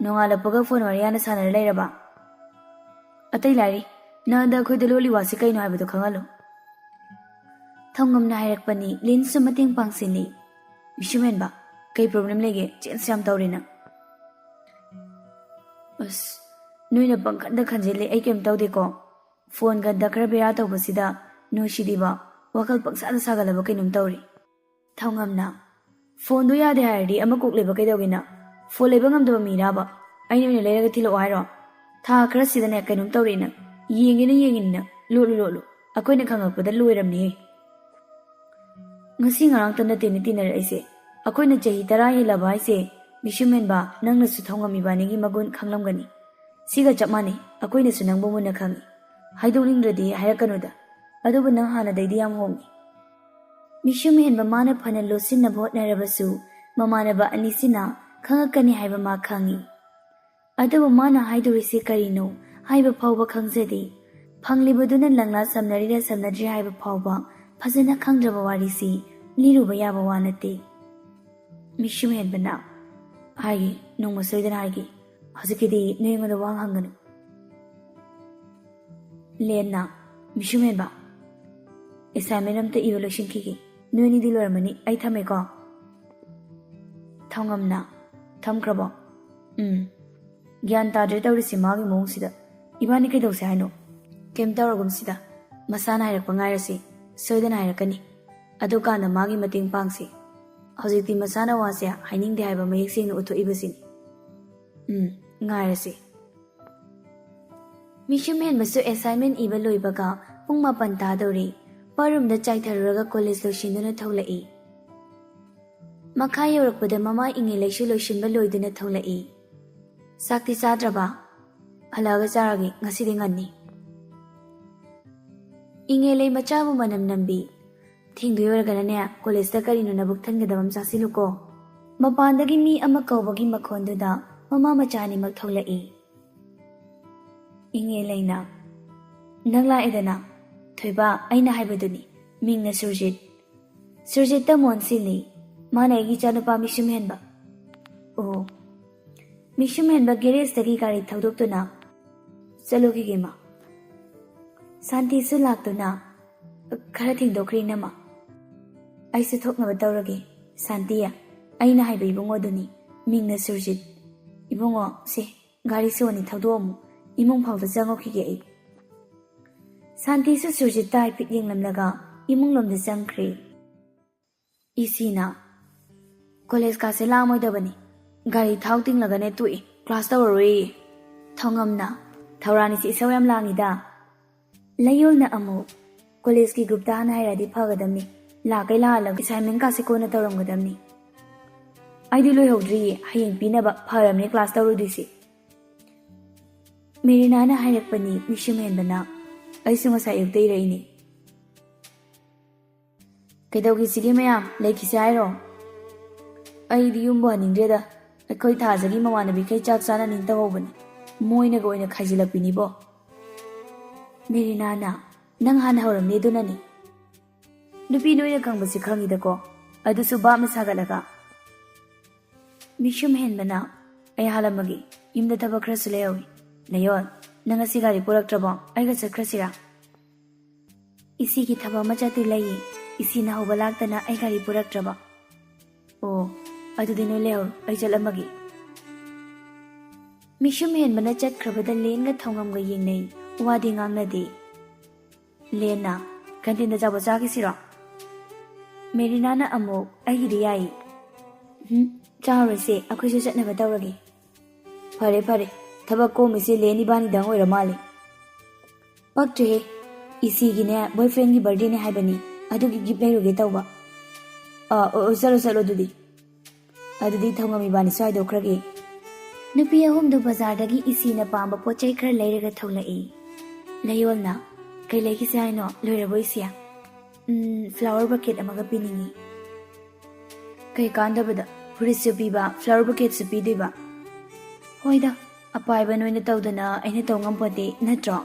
ꯅꯣꯡꯉꯥꯜꯂꯛꯄꯒ ꯐꯣꯟ ꯋꯥꯔꯤ ꯍꯥꯟꯅ ꯁꯥꯟꯅꯔ ꯂꯩꯔꯕ? ꯑꯇꯩ ꯂꯥꯏꯔꯤ, ꯅꯉꯣꯟꯗ ꯑꯩꯈꯣꯏꯗ ꯂꯣꯜꯂꯤ ꯋꯥꯁꯤ ꯀꯩꯅꯣ ꯍꯥꯏꯕꯗꯣ ꯈꯪꯍꯜꯂꯨ꯫ ꯊꯧꯉꯝꯅ ꯍꯥꯏꯔꯛꯄꯅꯤ, ꯂꯤꯟꯁꯨ ꯃꯇꯦꯡ ꯄꯥꯡꯁꯤꯜꯂꯤ꯫ ꯃꯤꯁꯨꯝ ꯍꯦꯟꯕ, ꯀꯩ ꯄ꯭ꯔꯣꯕ꯭ꯂꯦꯝ ꯂꯩꯒꯦ? ꯆꯦꯟꯖ ꯌꯥꯝ ꯇꯧꯔꯦ ꯅꯪ꯫ ꯑꯁ, ꯅꯣꯏꯅ ꯄꯪꯈꯟꯗ ꯈꯟꯖꯤꯜꯂꯤ, ꯑꯩ ꯀꯩꯝ ꯇꯧꯗꯦꯀꯣ꯫ ꯐꯣꯟꯒ ꯍꯟꯗꯛ ꯈꯔ ꯕꯦꯔꯥ ꯇꯧꯕꯁꯤꯗ ꯅꯣꯏꯁꯤꯗꯤꯕ ꯋꯥꯈꯜ ꯄꯪꯁꯥꯗ ꯁꯥꯒꯠꯂꯕ ꯀꯩꯅꯣꯝ ꯇꯧꯔꯤ꯫ ꯊꯧꯉꯝꯅ, "ꯐꯣꯟꯗꯣ ꯌꯥꯗꯦ ꯍꯥꯏꯔꯗꯤ ꯑꯃ ꯀꯣꯛ ꯂꯩꯕ ꯀꯩꯗꯧꯒꯦꯅ? ꯐꯣꯟ ꯂꯩꯕ ꯉꯝꯗꯕ ꯃꯤꯔꯥꯕ? ꯑꯩꯅ ꯑꯣꯏꯅ ꯂꯩꯔꯒ ꯊꯤꯜꯂꯛꯑꯣ ꯍꯥꯏꯔꯣ? ꯊꯥ ꯈꯔꯁꯤꯗꯅꯦ ꯀꯩꯅꯣꯝ ꯇꯧꯔꯦꯅ꯫ ꯌꯦꯡꯒꯦꯅ ꯌꯦꯡꯉꯤꯅꯤꯅ, ꯂꯣꯠꯂꯨ ꯂꯣꯠꯂꯨ, ꯑꯩꯈꯣꯏꯅ ꯈꯪꯉꯛꯄꯗ ꯂꯣꯏꯔꯝꯅꯤꯍꯦ꯫ ꯉꯁꯤ ꯉꯔꯥꯡꯇ ꯅꯠꯇꯦꯅꯦ ꯇꯤꯟꯅꯔꯛꯏꯁꯦ꯫ ꯑꯩꯈꯣꯏꯅ ꯆꯍꯤ ꯇꯔꯥ ꯍꯦꯜꯂꯕ ꯍꯥꯏꯁꯦ, ꯃꯤꯁꯨꯝ ꯍꯦꯟꯕ, ꯅꯪꯅꯁꯨ ꯊꯧꯉꯝ ꯏꯕꯥꯅꯤꯒꯤ ꯃꯒꯨꯟ ꯈꯪꯂꯝꯒꯅꯤ꯫ ꯁꯤꯒ ꯆꯞ ꯃꯥꯟꯅꯩ, ꯑꯩꯈꯣꯏꯅꯁꯨ ꯅꯪꯕꯨ ꯃꯨꯟꯅ ꯈꯪꯉꯤ꯫ ꯍꯥꯏꯗꯣꯛꯅꯤꯡꯗ꯭ꯔꯗꯤ ꯍꯥꯏꯔꯛꯀꯅꯨꯗ꯫ ꯑꯗꯨꯕꯨ ꯅꯪ ꯍꯥꯟꯅꯗꯩꯗꯤ ꯌꯥꯝ ꯍꯣꯡꯉꯤ꯫" ꯃꯤꯁꯨꯝ ꯍꯦꯟꯕ ꯃꯥꯅ ꯐꯅ ꯂꯣꯠꯁꯤꯟꯅꯕ ꯍꯣꯠꯅꯔꯕꯁꯨ, ꯃꯃꯥꯟꯅꯕ ꯑꯅꯤꯁꯤꯅ ꯈꯪꯉꯛꯀꯅꯤ ꯍꯥꯏꯕ ꯃꯥ ꯈꯪꯉꯤ꯫ ꯑꯗꯨꯕꯨ ꯃꯥꯅ ꯍꯥꯏꯗꯣꯔꯤꯁꯤ ꯀꯔꯤꯅꯣ ꯍꯥꯏꯕ ꯐꯥꯎꯕ ꯈꯪꯖꯗꯦ꯫ ꯐꯪꯂꯤꯕꯗꯨꯅ ꯂꯪꯂꯥ ꯁꯝꯅꯔꯤꯔ ꯁꯝꯅꯗ꯭ꯔꯤ ꯍꯥꯏꯕ ꯐꯥꯎꯕ ꯐꯖꯅ ꯈꯪꯗ꯭ꯔꯕ ꯋꯥꯔꯤꯁꯤ ꯂꯤꯔꯨꯕ ꯌꯥꯕ ꯋꯥ ꯅꯠꯇꯦ꯫ ꯃꯤꯁꯨꯝ ꯍꯦꯟꯕꯅ, "ꯍꯥꯏꯒꯦ, ꯅꯣꯡꯃ ꯁꯣꯏꯗꯅ ꯍꯥꯏꯒꯦ꯫ ꯍꯧꯖꯤꯛꯀꯤꯗꯤ ꯅꯣꯏ ꯑꯩꯉꯣꯟꯗ ꯋꯥ ꯍꯪꯒꯅꯨ꯫" ꯂꯦꯟꯅ, "ꯃꯤꯁꯨꯝ ꯍꯦꯟꯕ, ꯑꯦꯁꯥꯏꯟꯃꯦꯟ ꯑꯝꯇ ꯏꯕ ꯂꯣꯏꯁꯤꯟꯈꯤꯒꯦ꯫ ꯅꯣꯏꯅꯤꯗꯤ ꯂꯣꯏꯔꯝꯃꯅꯤ, ꯑꯩ ꯊꯝꯃꯦꯀꯣ꯫" ꯊꯧꯉꯝꯅ, "ꯊꯝꯈ꯭ꯔꯕꯣ?" "ꯎꯝ꯫ ꯒ꯭ꯌꯥꯟ ꯇꯥꯗ꯭ꯔꯦ ꯇꯧꯔꯤꯁꯤ ꯃꯥꯒꯤ ꯃꯑꯣꯡꯁꯤꯗ꯫ ꯏꯕꯥꯅꯤ ꯀꯩꯗꯧꯁꯦ ꯍꯥꯏꯅꯣ?" "ꯀꯩꯝ ꯇꯧꯔꯒꯨꯝꯁꯤꯗ꯫ ꯃꯁꯥꯅ ꯍꯥꯏꯔꯛꯄ ꯉꯥꯏꯔꯁꯤ꯫ ꯁꯣꯏꯗꯅ ꯍꯥꯏꯔꯛꯀꯅꯤ꯫ ꯑꯗꯨꯀꯥꯟꯗ ꯃꯥꯒꯤ ꯃꯇꯦꯡ ꯄꯥꯡꯁꯤ꯫ ꯍꯧꯖꯤꯛꯇꯤ ꯃꯁꯥꯅ ꯋꯥꯁꯦ ꯍꯥꯏꯅꯤꯡꯗꯦ ꯍꯥꯏꯕ ꯃꯌꯦꯛ ꯁꯦꯡꯅ ꯎꯠꯊꯣꯛꯏꯕꯁꯤꯅꯤ꯫ ꯎꯝ, ꯉꯥꯏꯔꯁꯤ꯫" ꯃꯤꯁꯨꯝ ꯍꯦꯟꯕꯁꯨ ꯑꯦꯁꯥꯏꯟꯃꯦꯟ ꯏꯕ ꯂꯣꯏꯕꯒ ꯄꯨꯡ ꯃꯥꯄꯟ ꯇꯥꯗꯧꯔꯦ꯫ ꯄꯔꯨꯝꯗ ꯆꯥꯏꯊꯔꯨꯔꯒ ꯀꯣꯂꯦꯖ ꯂꯣꯏꯁꯤꯟꯗꯨꯅ ꯊꯣꯛꯂꯛꯏ꯫ ꯃꯈꯥ ꯌꯧꯔꯛꯄꯗ ꯃꯃꯥ ꯏꯉꯦꯂꯩꯁꯨ ꯂꯣꯏꯁꯤꯟꯕ ꯂꯣꯏꯗꯨꯅ ꯊꯣꯛꯂꯛꯏ꯫ "ꯆꯥꯛꯇꯤ ꯆꯥꯗ꯭ꯔꯕ?" "ꯍꯜꯂꯛꯑꯒ ꯆꯥꯔꯒꯦ, ꯉꯁꯤꯗꯤ ꯉꯟꯅꯤ꯫" ꯏꯉꯦꯂꯩ ꯃꯆꯥꯕꯨ ꯃꯅꯝ ꯅꯝꯕꯤ꯫ "ꯊꯦꯡꯗꯣꯏ ꯑꯣꯏꯔꯒꯅꯅꯦ, ꯀꯣꯂꯦꯖꯇ ꯀꯔꯤꯅꯣ ꯅꯕꯨꯛ ꯊꯟꯒꯗꯕ ꯑꯃ ꯆꯥꯁꯤꯜꯂꯨꯀꯣ꯫" ꯃꯄꯥꯟꯗꯒꯤ ꯃꯤ ꯑꯃ ꯀꯧꯕꯒꯤ ꯃꯈꯣꯟꯗꯨꯗ ꯃꯃꯥ ꯃꯆꯥ ꯑꯅꯤꯃꯛ ꯊꯣꯛꯂꯛꯏ꯫ ꯏꯉꯦꯂꯩꯅ, "ꯅꯪ ꯂꯥꯛꯑꯦꯗꯅ꯫ ꯊꯣꯏꯕ, ꯑꯩꯅ ꯍꯥꯏꯕꯗꯨꯅꯤ, ꯃꯤꯡꯅ ꯁꯨꯔꯖꯤꯠ꯫ ꯁꯨꯔꯖꯤꯠꯇ ꯃꯣꯟ ꯁꯤꯜꯂꯤ꯫ ꯃꯥꯅ ꯑꯩꯒꯤ ꯏꯆꯥꯅꯨꯄꯥ ꯃꯤꯁꯨꯝ ꯍꯦꯟꯕ꯫" "ꯑꯣ꯫" ꯃꯤꯁꯨꯝ ꯍꯦꯟꯕ ꯒꯦꯔꯦꯖꯇꯒꯤ ꯒꯥꯔꯤ ꯊꯧꯗꯣꯛꯇꯨꯅ ꯆꯠꯂꯨꯈꯤꯒꯦ, ꯃꯥ꯫ ꯁꯥꯟꯇꯤꯁꯨ ꯂꯥꯛꯇꯨꯅ, "ꯈꯔ ꯊꯦꯡꯗꯣꯛꯈ꯭ꯔꯦ, ꯏꯅꯝꯃ꯫ ꯑꯩꯁꯨ ꯊꯣꯛꯅꯕ ꯇꯧꯔꯒꯦ꯫ ꯁꯥꯟꯇꯤ, ꯑꯩꯅ ꯍꯥꯏꯕ ꯏꯕꯨꯡꯉꯣꯗꯨꯅꯤ, ꯃꯤꯡꯅ ꯁꯨꯔꯖꯤꯠ꯫ ꯏꯕꯨꯡꯉꯣ, ꯁꯦ, ꯒꯥꯔꯤ ꯁꯣꯅꯤ ꯊꯧꯗꯣꯛꯑꯝꯃꯨ꯫ ꯏꯃꯨꯡ ꯐꯥꯎꯗ ꯆꯪꯉꯨꯈꯤꯒꯦ ꯑꯩ꯫" ꯁꯥꯟꯇꯤꯁꯨ ꯁꯨꯔꯖꯤꯠꯇ ꯍꯥꯏꯐꯦꯠ ꯌꯦꯡꯂꯝꯂꯒ ꯏꯃꯨꯡꯂꯣꯝꯗ ꯆꯪꯈ꯭ꯔꯦ꯫ ꯏꯁꯤꯅ, "ꯀꯣꯂꯦꯖ ꯀꯥꯁꯦ ꯂꯥꯡꯉꯣꯏꯗꯕꯅꯤ, ꯒꯥꯔꯤ ꯊꯥꯎ ꯇꯤꯡꯂꯒꯅꯦ ꯇꯣꯛꯏ, ꯀ꯭ꯂꯥꯁ ꯇꯧꯔꯔꯣꯏꯌꯦ꯫" ꯊꯧꯉꯝꯅ, "ꯊꯧꯔꯥꯅꯤꯁꯤ ꯏꯁꯧ ꯌꯥꯝ ꯂꯥꯡꯉꯤꯗ꯫" ꯂꯩꯌꯣꯜꯅ ꯑꯃꯨꯛ, "ꯀꯣꯂꯦꯖꯀꯤ ꯒ꯭ꯔꯨꯞꯇ ꯍꯥꯟꯅ ꯍꯥꯏꯔꯛꯑꯗꯤ ꯐꯒꯗꯕꯅꯤ, ꯂꯥꯛꯀꯩ ꯂꯥꯛꯍꯜꯂꯒ ꯑꯦꯁꯥꯏꯟꯃꯦꯟ ꯀꯥꯁꯦ ꯀꯣꯟꯅ ꯇꯧꯔꯝꯒꯗꯕꯅꯤ꯫" "ꯑꯩꯗꯤ ꯂꯣꯏꯍꯧꯗ꯭ꯔꯤꯌꯦ, ꯍꯌꯦꯡ ꯄꯤꯅꯕ, ꯐꯔꯕꯅꯦ ꯀ꯭ꯂꯥꯁ ꯇꯧꯔꯨꯗꯣꯏꯁꯦ꯫" ꯃꯦꯔꯤꯅꯥꯅ ꯍꯥꯏꯔꯛꯄꯅꯤ ꯃꯤꯁꯨꯝ ꯍꯦꯟꯕꯅ, "ꯑꯩꯁꯨ ꯉꯁꯥꯏ ꯑꯌꯨꯛꯇ ꯏꯔꯛꯏꯅꯦ꯫" "ꯀꯩꯗꯧꯈꯤꯁꯤꯒꯦ ꯃꯌꯥꯝ, ꯂꯩꯈꯤꯁꯦ ꯍꯥꯏꯔꯣ?" "ꯑꯩꯗꯤ ꯌꯨꯝꯕꯨ ꯍꯟꯅꯤꯡꯗ꯭ꯔꯦꯗ, ꯑꯩꯈꯣꯏ ꯊꯥꯖꯒꯤ ꯃꯃꯥꯟꯅꯕꯤꯈꯩ ꯆꯥꯛ ꯆꯥꯅꯅꯤꯡ ꯇꯧꯍꯧꯕꯅꯤ, ꯃꯣꯏꯅꯒ ꯑꯣꯏꯅ ꯈꯥꯏꯖꯤꯜꯂꯛꯄꯤꯅꯤꯕꯣ꯫" ꯃꯦꯔꯤꯅꯥꯅ, "ꯅꯪ ꯍꯥꯟꯅ ꯍꯧꯔꯝꯅꯤ ꯑꯗꯨꯅꯅꯤ꯫ ꯅꯨꯄꯤ ꯅꯣꯏꯅ ꯈꯪꯕꯁꯤ ꯈꯪꯉꯤꯗꯀꯣ, ꯑꯗꯨꯁꯨ ꯚꯥꯞꯅ ꯁꯥꯒꯠꯂꯒ꯫" ꯃꯤꯁꯨꯝ ꯍꯦꯟꯕꯅ, "ꯑꯩ ꯍꯥꯜꯂꯝꯃꯒꯦ, ꯌꯨꯝꯗ ꯊꯕꯛ ꯈꯔꯁꯨ ꯂꯩꯍꯧꯏ꯫ ꯂꯩꯌꯣꯜ, ꯅꯪ ꯉꯁꯤ ꯒꯥꯔꯤ ꯄꯨꯔꯛꯇ꯭ꯔꯕꯣ? ꯑꯩꯒ ꯆꯠꯈ꯭ꯔꯁꯤꯔꯥ?" "ꯏꯁꯤꯒꯤ ꯊꯕꯛ ꯑꯃ ꯆꯠꯇꯣꯏ ꯂꯩꯌꯦ, ꯏꯁꯤꯅ ꯍꯧꯕ ꯂꯥꯛꯇꯅ ꯑꯩ ꯒꯥꯔꯤ ꯄꯨꯔꯛꯇ꯭ꯔꯕ꯫" "ꯑꯣ, ꯑꯗꯨꯗꯤ ꯅꯣꯏ ꯂꯩꯍꯧꯔꯣ, ꯑꯩ ꯆꯠꯂꯝꯃꯒꯦ꯫" ꯃꯤꯁꯨꯝ ꯍꯦꯟꯕꯅ ꯆꯠꯈ꯭ꯔꯕꯗ ꯂꯦꯟꯒ ꯊꯧꯉꯝꯒ ꯌꯦꯡꯅꯩ, ꯋꯥꯗꯤ ꯉꯥꯡꯅꯗꯦ꯫ ꯂꯦꯟꯅ, "ꯀꯦꯟꯇꯤꯟꯗ ꯑꯆꯥꯄꯣꯠ ꯆꯥꯈꯤꯁꯤꯔꯣ?" ꯃꯦꯔꯤꯅꯥꯅ ꯑꯃꯨꯛ, "ꯑꯩꯒꯤꯗꯤ ꯌꯥꯏ꯫" "ꯎꯝ, ꯆꯥꯔꯨꯔꯁꯦ, ꯑꯩꯈꯣꯏꯁꯨ ꯆꯠꯅꯕ ꯇꯧꯔꯒꯦ꯫" "ꯐꯔꯦ ꯐꯔꯦ, ꯊꯕꯛ ꯀꯣꯝꯃꯤꯁꯦ ꯂꯦꯟ ꯏꯕꯥꯅꯤꯗꯪ ꯑꯣꯏꯔ ꯃꯥꯜꯂꯦ꯫" "ꯄꯛꯇ꯭ꯔꯦꯍꯦ, ꯏꯁꯤꯒꯤꯅꯦ ꯕꯣꯏꯐ꯭ꯔꯦꯟꯒꯤ ꯕꯥꯔꯗꯦꯅꯦ ꯍꯥꯏꯕꯅꯤ, ꯑꯗꯨꯒꯤ ꯒꯤꯐ ꯂꯩꯔꯨꯒꯦ ꯇꯧꯕ꯫" "ꯑꯥ, ꯑꯣ, ꯑꯣ, ꯆꯠꯂꯣ ꯆꯠꯂꯣ ꯑꯗꯨꯗꯤ꯫ ꯑꯗꯨꯗꯤ ꯊꯧꯉꯝ ꯏꯕꯥꯅꯤꯁꯨ ꯍꯥꯏꯗꯣꯛꯈ꯭ꯔꯒꯦ꯫" ꯅꯨꯄꯤ ꯑꯍꯨꯝꯗꯨ ꯕꯖꯥꯔꯗꯒꯤ ꯏꯁꯤꯅ ꯄꯥꯝꯕ ꯄꯣꯠ ꯆꯩ ꯈꯔ ꯂꯩꯔꯒ ꯊꯣꯛꯂꯛꯏ꯫ ꯂꯩꯌꯣꯜꯅ, "ꯀꯩ ꯂꯩꯈꯤꯁꯦ ꯍꯥꯏꯅꯣ? ꯂꯣꯏꯔꯕꯣ ꯏꯁꯤ?" "ꯎꯝ, ꯐ꯭ꯂꯥꯋꯔ ꯕꯀꯦꯠ ꯑꯃꯒ ꯄꯤꯅꯤꯡꯉꯤ꯫" "ꯀꯩ ꯀꯥꯟꯗꯕꯗ? ꯐꯨꯔꯤꯠꯁꯨ ꯄꯤꯕ, ꯐ꯭ꯂꯥꯋꯔ ꯕꯀꯦꯠꯁꯨ ꯄꯤꯗꯣꯏꯕ?" "ꯍꯣꯏꯗ, ꯑꯄꯥꯏꯕ ꯅꯣꯏꯅ ꯇꯧꯗꯅ ꯑꯩꯅ ꯇꯧ ꯉꯝꯄꯣꯠꯇꯦ, ꯅꯠꯇ꯭ꯔꯣ?"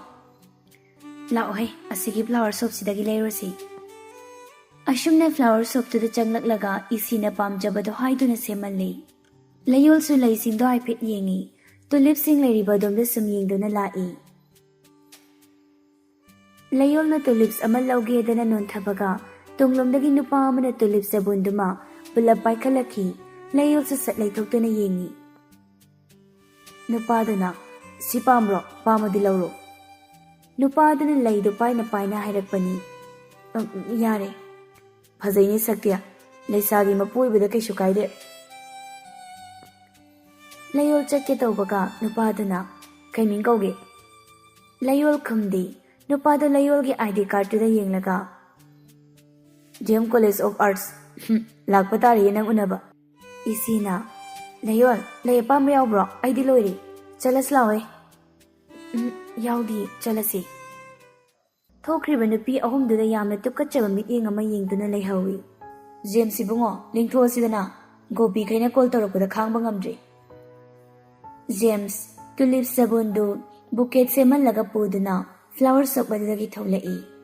"ꯂꯥꯛꯑꯣꯍꯦ, ꯑꯁꯤꯒꯤ ꯐ꯭ꯂꯥꯋꯔ ꯁꯣꯞꯁꯤꯗꯒꯤ ꯂꯩꯔꯨꯁꯤ꯫" ꯑꯁꯨꯝꯅ ꯐ꯭ꯂꯥꯋꯔ ꯁꯣꯞꯇꯨꯗ ꯆꯪꯂꯛꯂꯒ ꯏꯁꯤꯅ ꯄꯥꯝꯖꯕꯗꯣ ꯍꯥꯏꯗꯨꯅ ꯁꯦꯝꯍꯜꯂꯤ꯫ ꯂꯩꯌꯣꯜꯁꯨ ꯂꯩꯁꯤꯡꯗꯣ ꯍꯥꯏꯐꯦꯠ ꯌꯦꯡꯉꯤ꯫ ꯇꯨꯂꯤꯞꯁꯤꯡ ꯂꯩꯔꯤꯕ ꯑꯗꯣꯝꯗ ꯁꯨꯝ ꯌꯦꯡꯗꯨꯅ ꯂꯥꯛꯏ꯫ ꯂꯩꯌꯣꯜꯅ ꯇꯨꯂꯤꯞꯁ ꯑꯃ ꯂꯧꯒꯦꯗꯅ ꯅꯣꯟꯊꯕꯒ, ꯇꯨꯡꯂꯣꯝꯗꯒꯤ ꯅꯨꯄꯥ ꯑꯃꯅ ꯇꯨꯂꯤꯞ ꯆꯕꯨꯟꯗꯨꯃ ꯄꯨꯂꯞ ꯄꯥꯏꯈꯠꯂꯛꯈꯤ꯫ ꯂꯩꯌꯣꯜꯁꯨ ꯁꯠ ꯂꯩꯊꯣꯛꯇꯨꯅ ꯌꯦꯡꯉꯤ꯫ ꯅꯨꯄꯥꯗꯨꯅ, "ꯁꯤ ꯄꯥꯝꯕ꯭ꯔꯣ? ꯄꯥꯝꯃꯗꯤ ꯂꯧꯔꯣ꯫" ꯅꯨꯄꯥꯗꯨꯅ ꯂꯩꯗꯨ ꯄꯥꯏꯅ ꯄꯥꯏꯅ ꯍꯥꯏꯔꯛꯄꯅꯤ꯫ "ꯎꯝ, ꯌꯥꯔꯦ꯫ ꯐꯖꯩꯅꯦ ꯁꯛꯇꯤ꯫ ꯂꯩꯁꯥꯒꯤ ꯃꯄꯨ ꯑꯣꯏꯕꯗ ꯀꯩꯁꯨ ꯀꯥꯏꯗꯦ꯫ ꯂꯩꯌꯣꯜ ꯆꯠꯀꯦ ꯇꯧꯕꯒ ꯅꯨꯄꯥꯗꯨꯅ, "ꯀꯩ ꯃꯤꯡ ꯀꯧꯒꯦ?" ꯂꯩꯌꯣꯜ ꯈꯨꯝꯗꯦ꯫ ꯅꯨꯄꯥꯗꯣ ꯂꯩꯌꯣꯜꯒꯤ I D cardꯇꯨꯗ ꯌꯦꯡꯂꯒ, "D M College of Arts꯫ ꯍꯨꯝ, ꯂꯥꯛꯄ ꯇꯥꯔꯦꯌꯦ ꯅꯪ ꯎꯅꯕ꯫" ꯏꯆꯦꯅ, "ꯂꯩꯌꯣꯜ, ꯂꯩ ꯑꯄꯥꯝꯕ ꯌꯥꯎꯕ꯭ꯔꯣ? ꯑꯩꯗꯤ ꯂꯣꯏꯔꯦ꯫ ꯆꯠꯂꯁꯤ ꯂꯥꯛꯑꯣꯍꯦ꯫" "ꯎꯝ, ꯌꯥꯎꯗꯤ, ꯆꯠꯂꯁꯤ꯫" ꯊꯣꯛꯈ꯭ꯔꯤꯕ ꯅꯨꯄꯤ ꯑꯍꯨꯝꯗꯨꯗ ꯌꯥꯝꯅ ꯇꯨꯀꯠꯆꯕ ꯃꯤꯠꯌꯦꯡ ꯑꯃ ꯌꯦꯡꯗꯨꯅ ꯂꯩꯍꯧꯏ꯫ "ꯖꯦꯝꯁ ꯏꯕꯨꯡꯉꯣ, ꯂꯦꯡꯊꯣꯛꯑꯁꯤꯗꯅ꯫ ꯒꯣꯄꯤꯈꯩꯅ call ꯇꯧꯔꯛꯄꯗ ꯈꯥꯡꯕ ꯉꯝꯗ꯭ꯔꯦ꯫" ꯖꯦꯝꯁ ꯇꯨꯂꯤꯞ ꯆꯕꯨꯟꯗꯨ bouquet ꯁꯦꯝꯍꯜꯂꯒ ꯄꯨꯗꯨꯅ flower shop ꯑꯗꯨꯗꯒꯤ ꯊꯣꯛꯂꯛꯏ꯫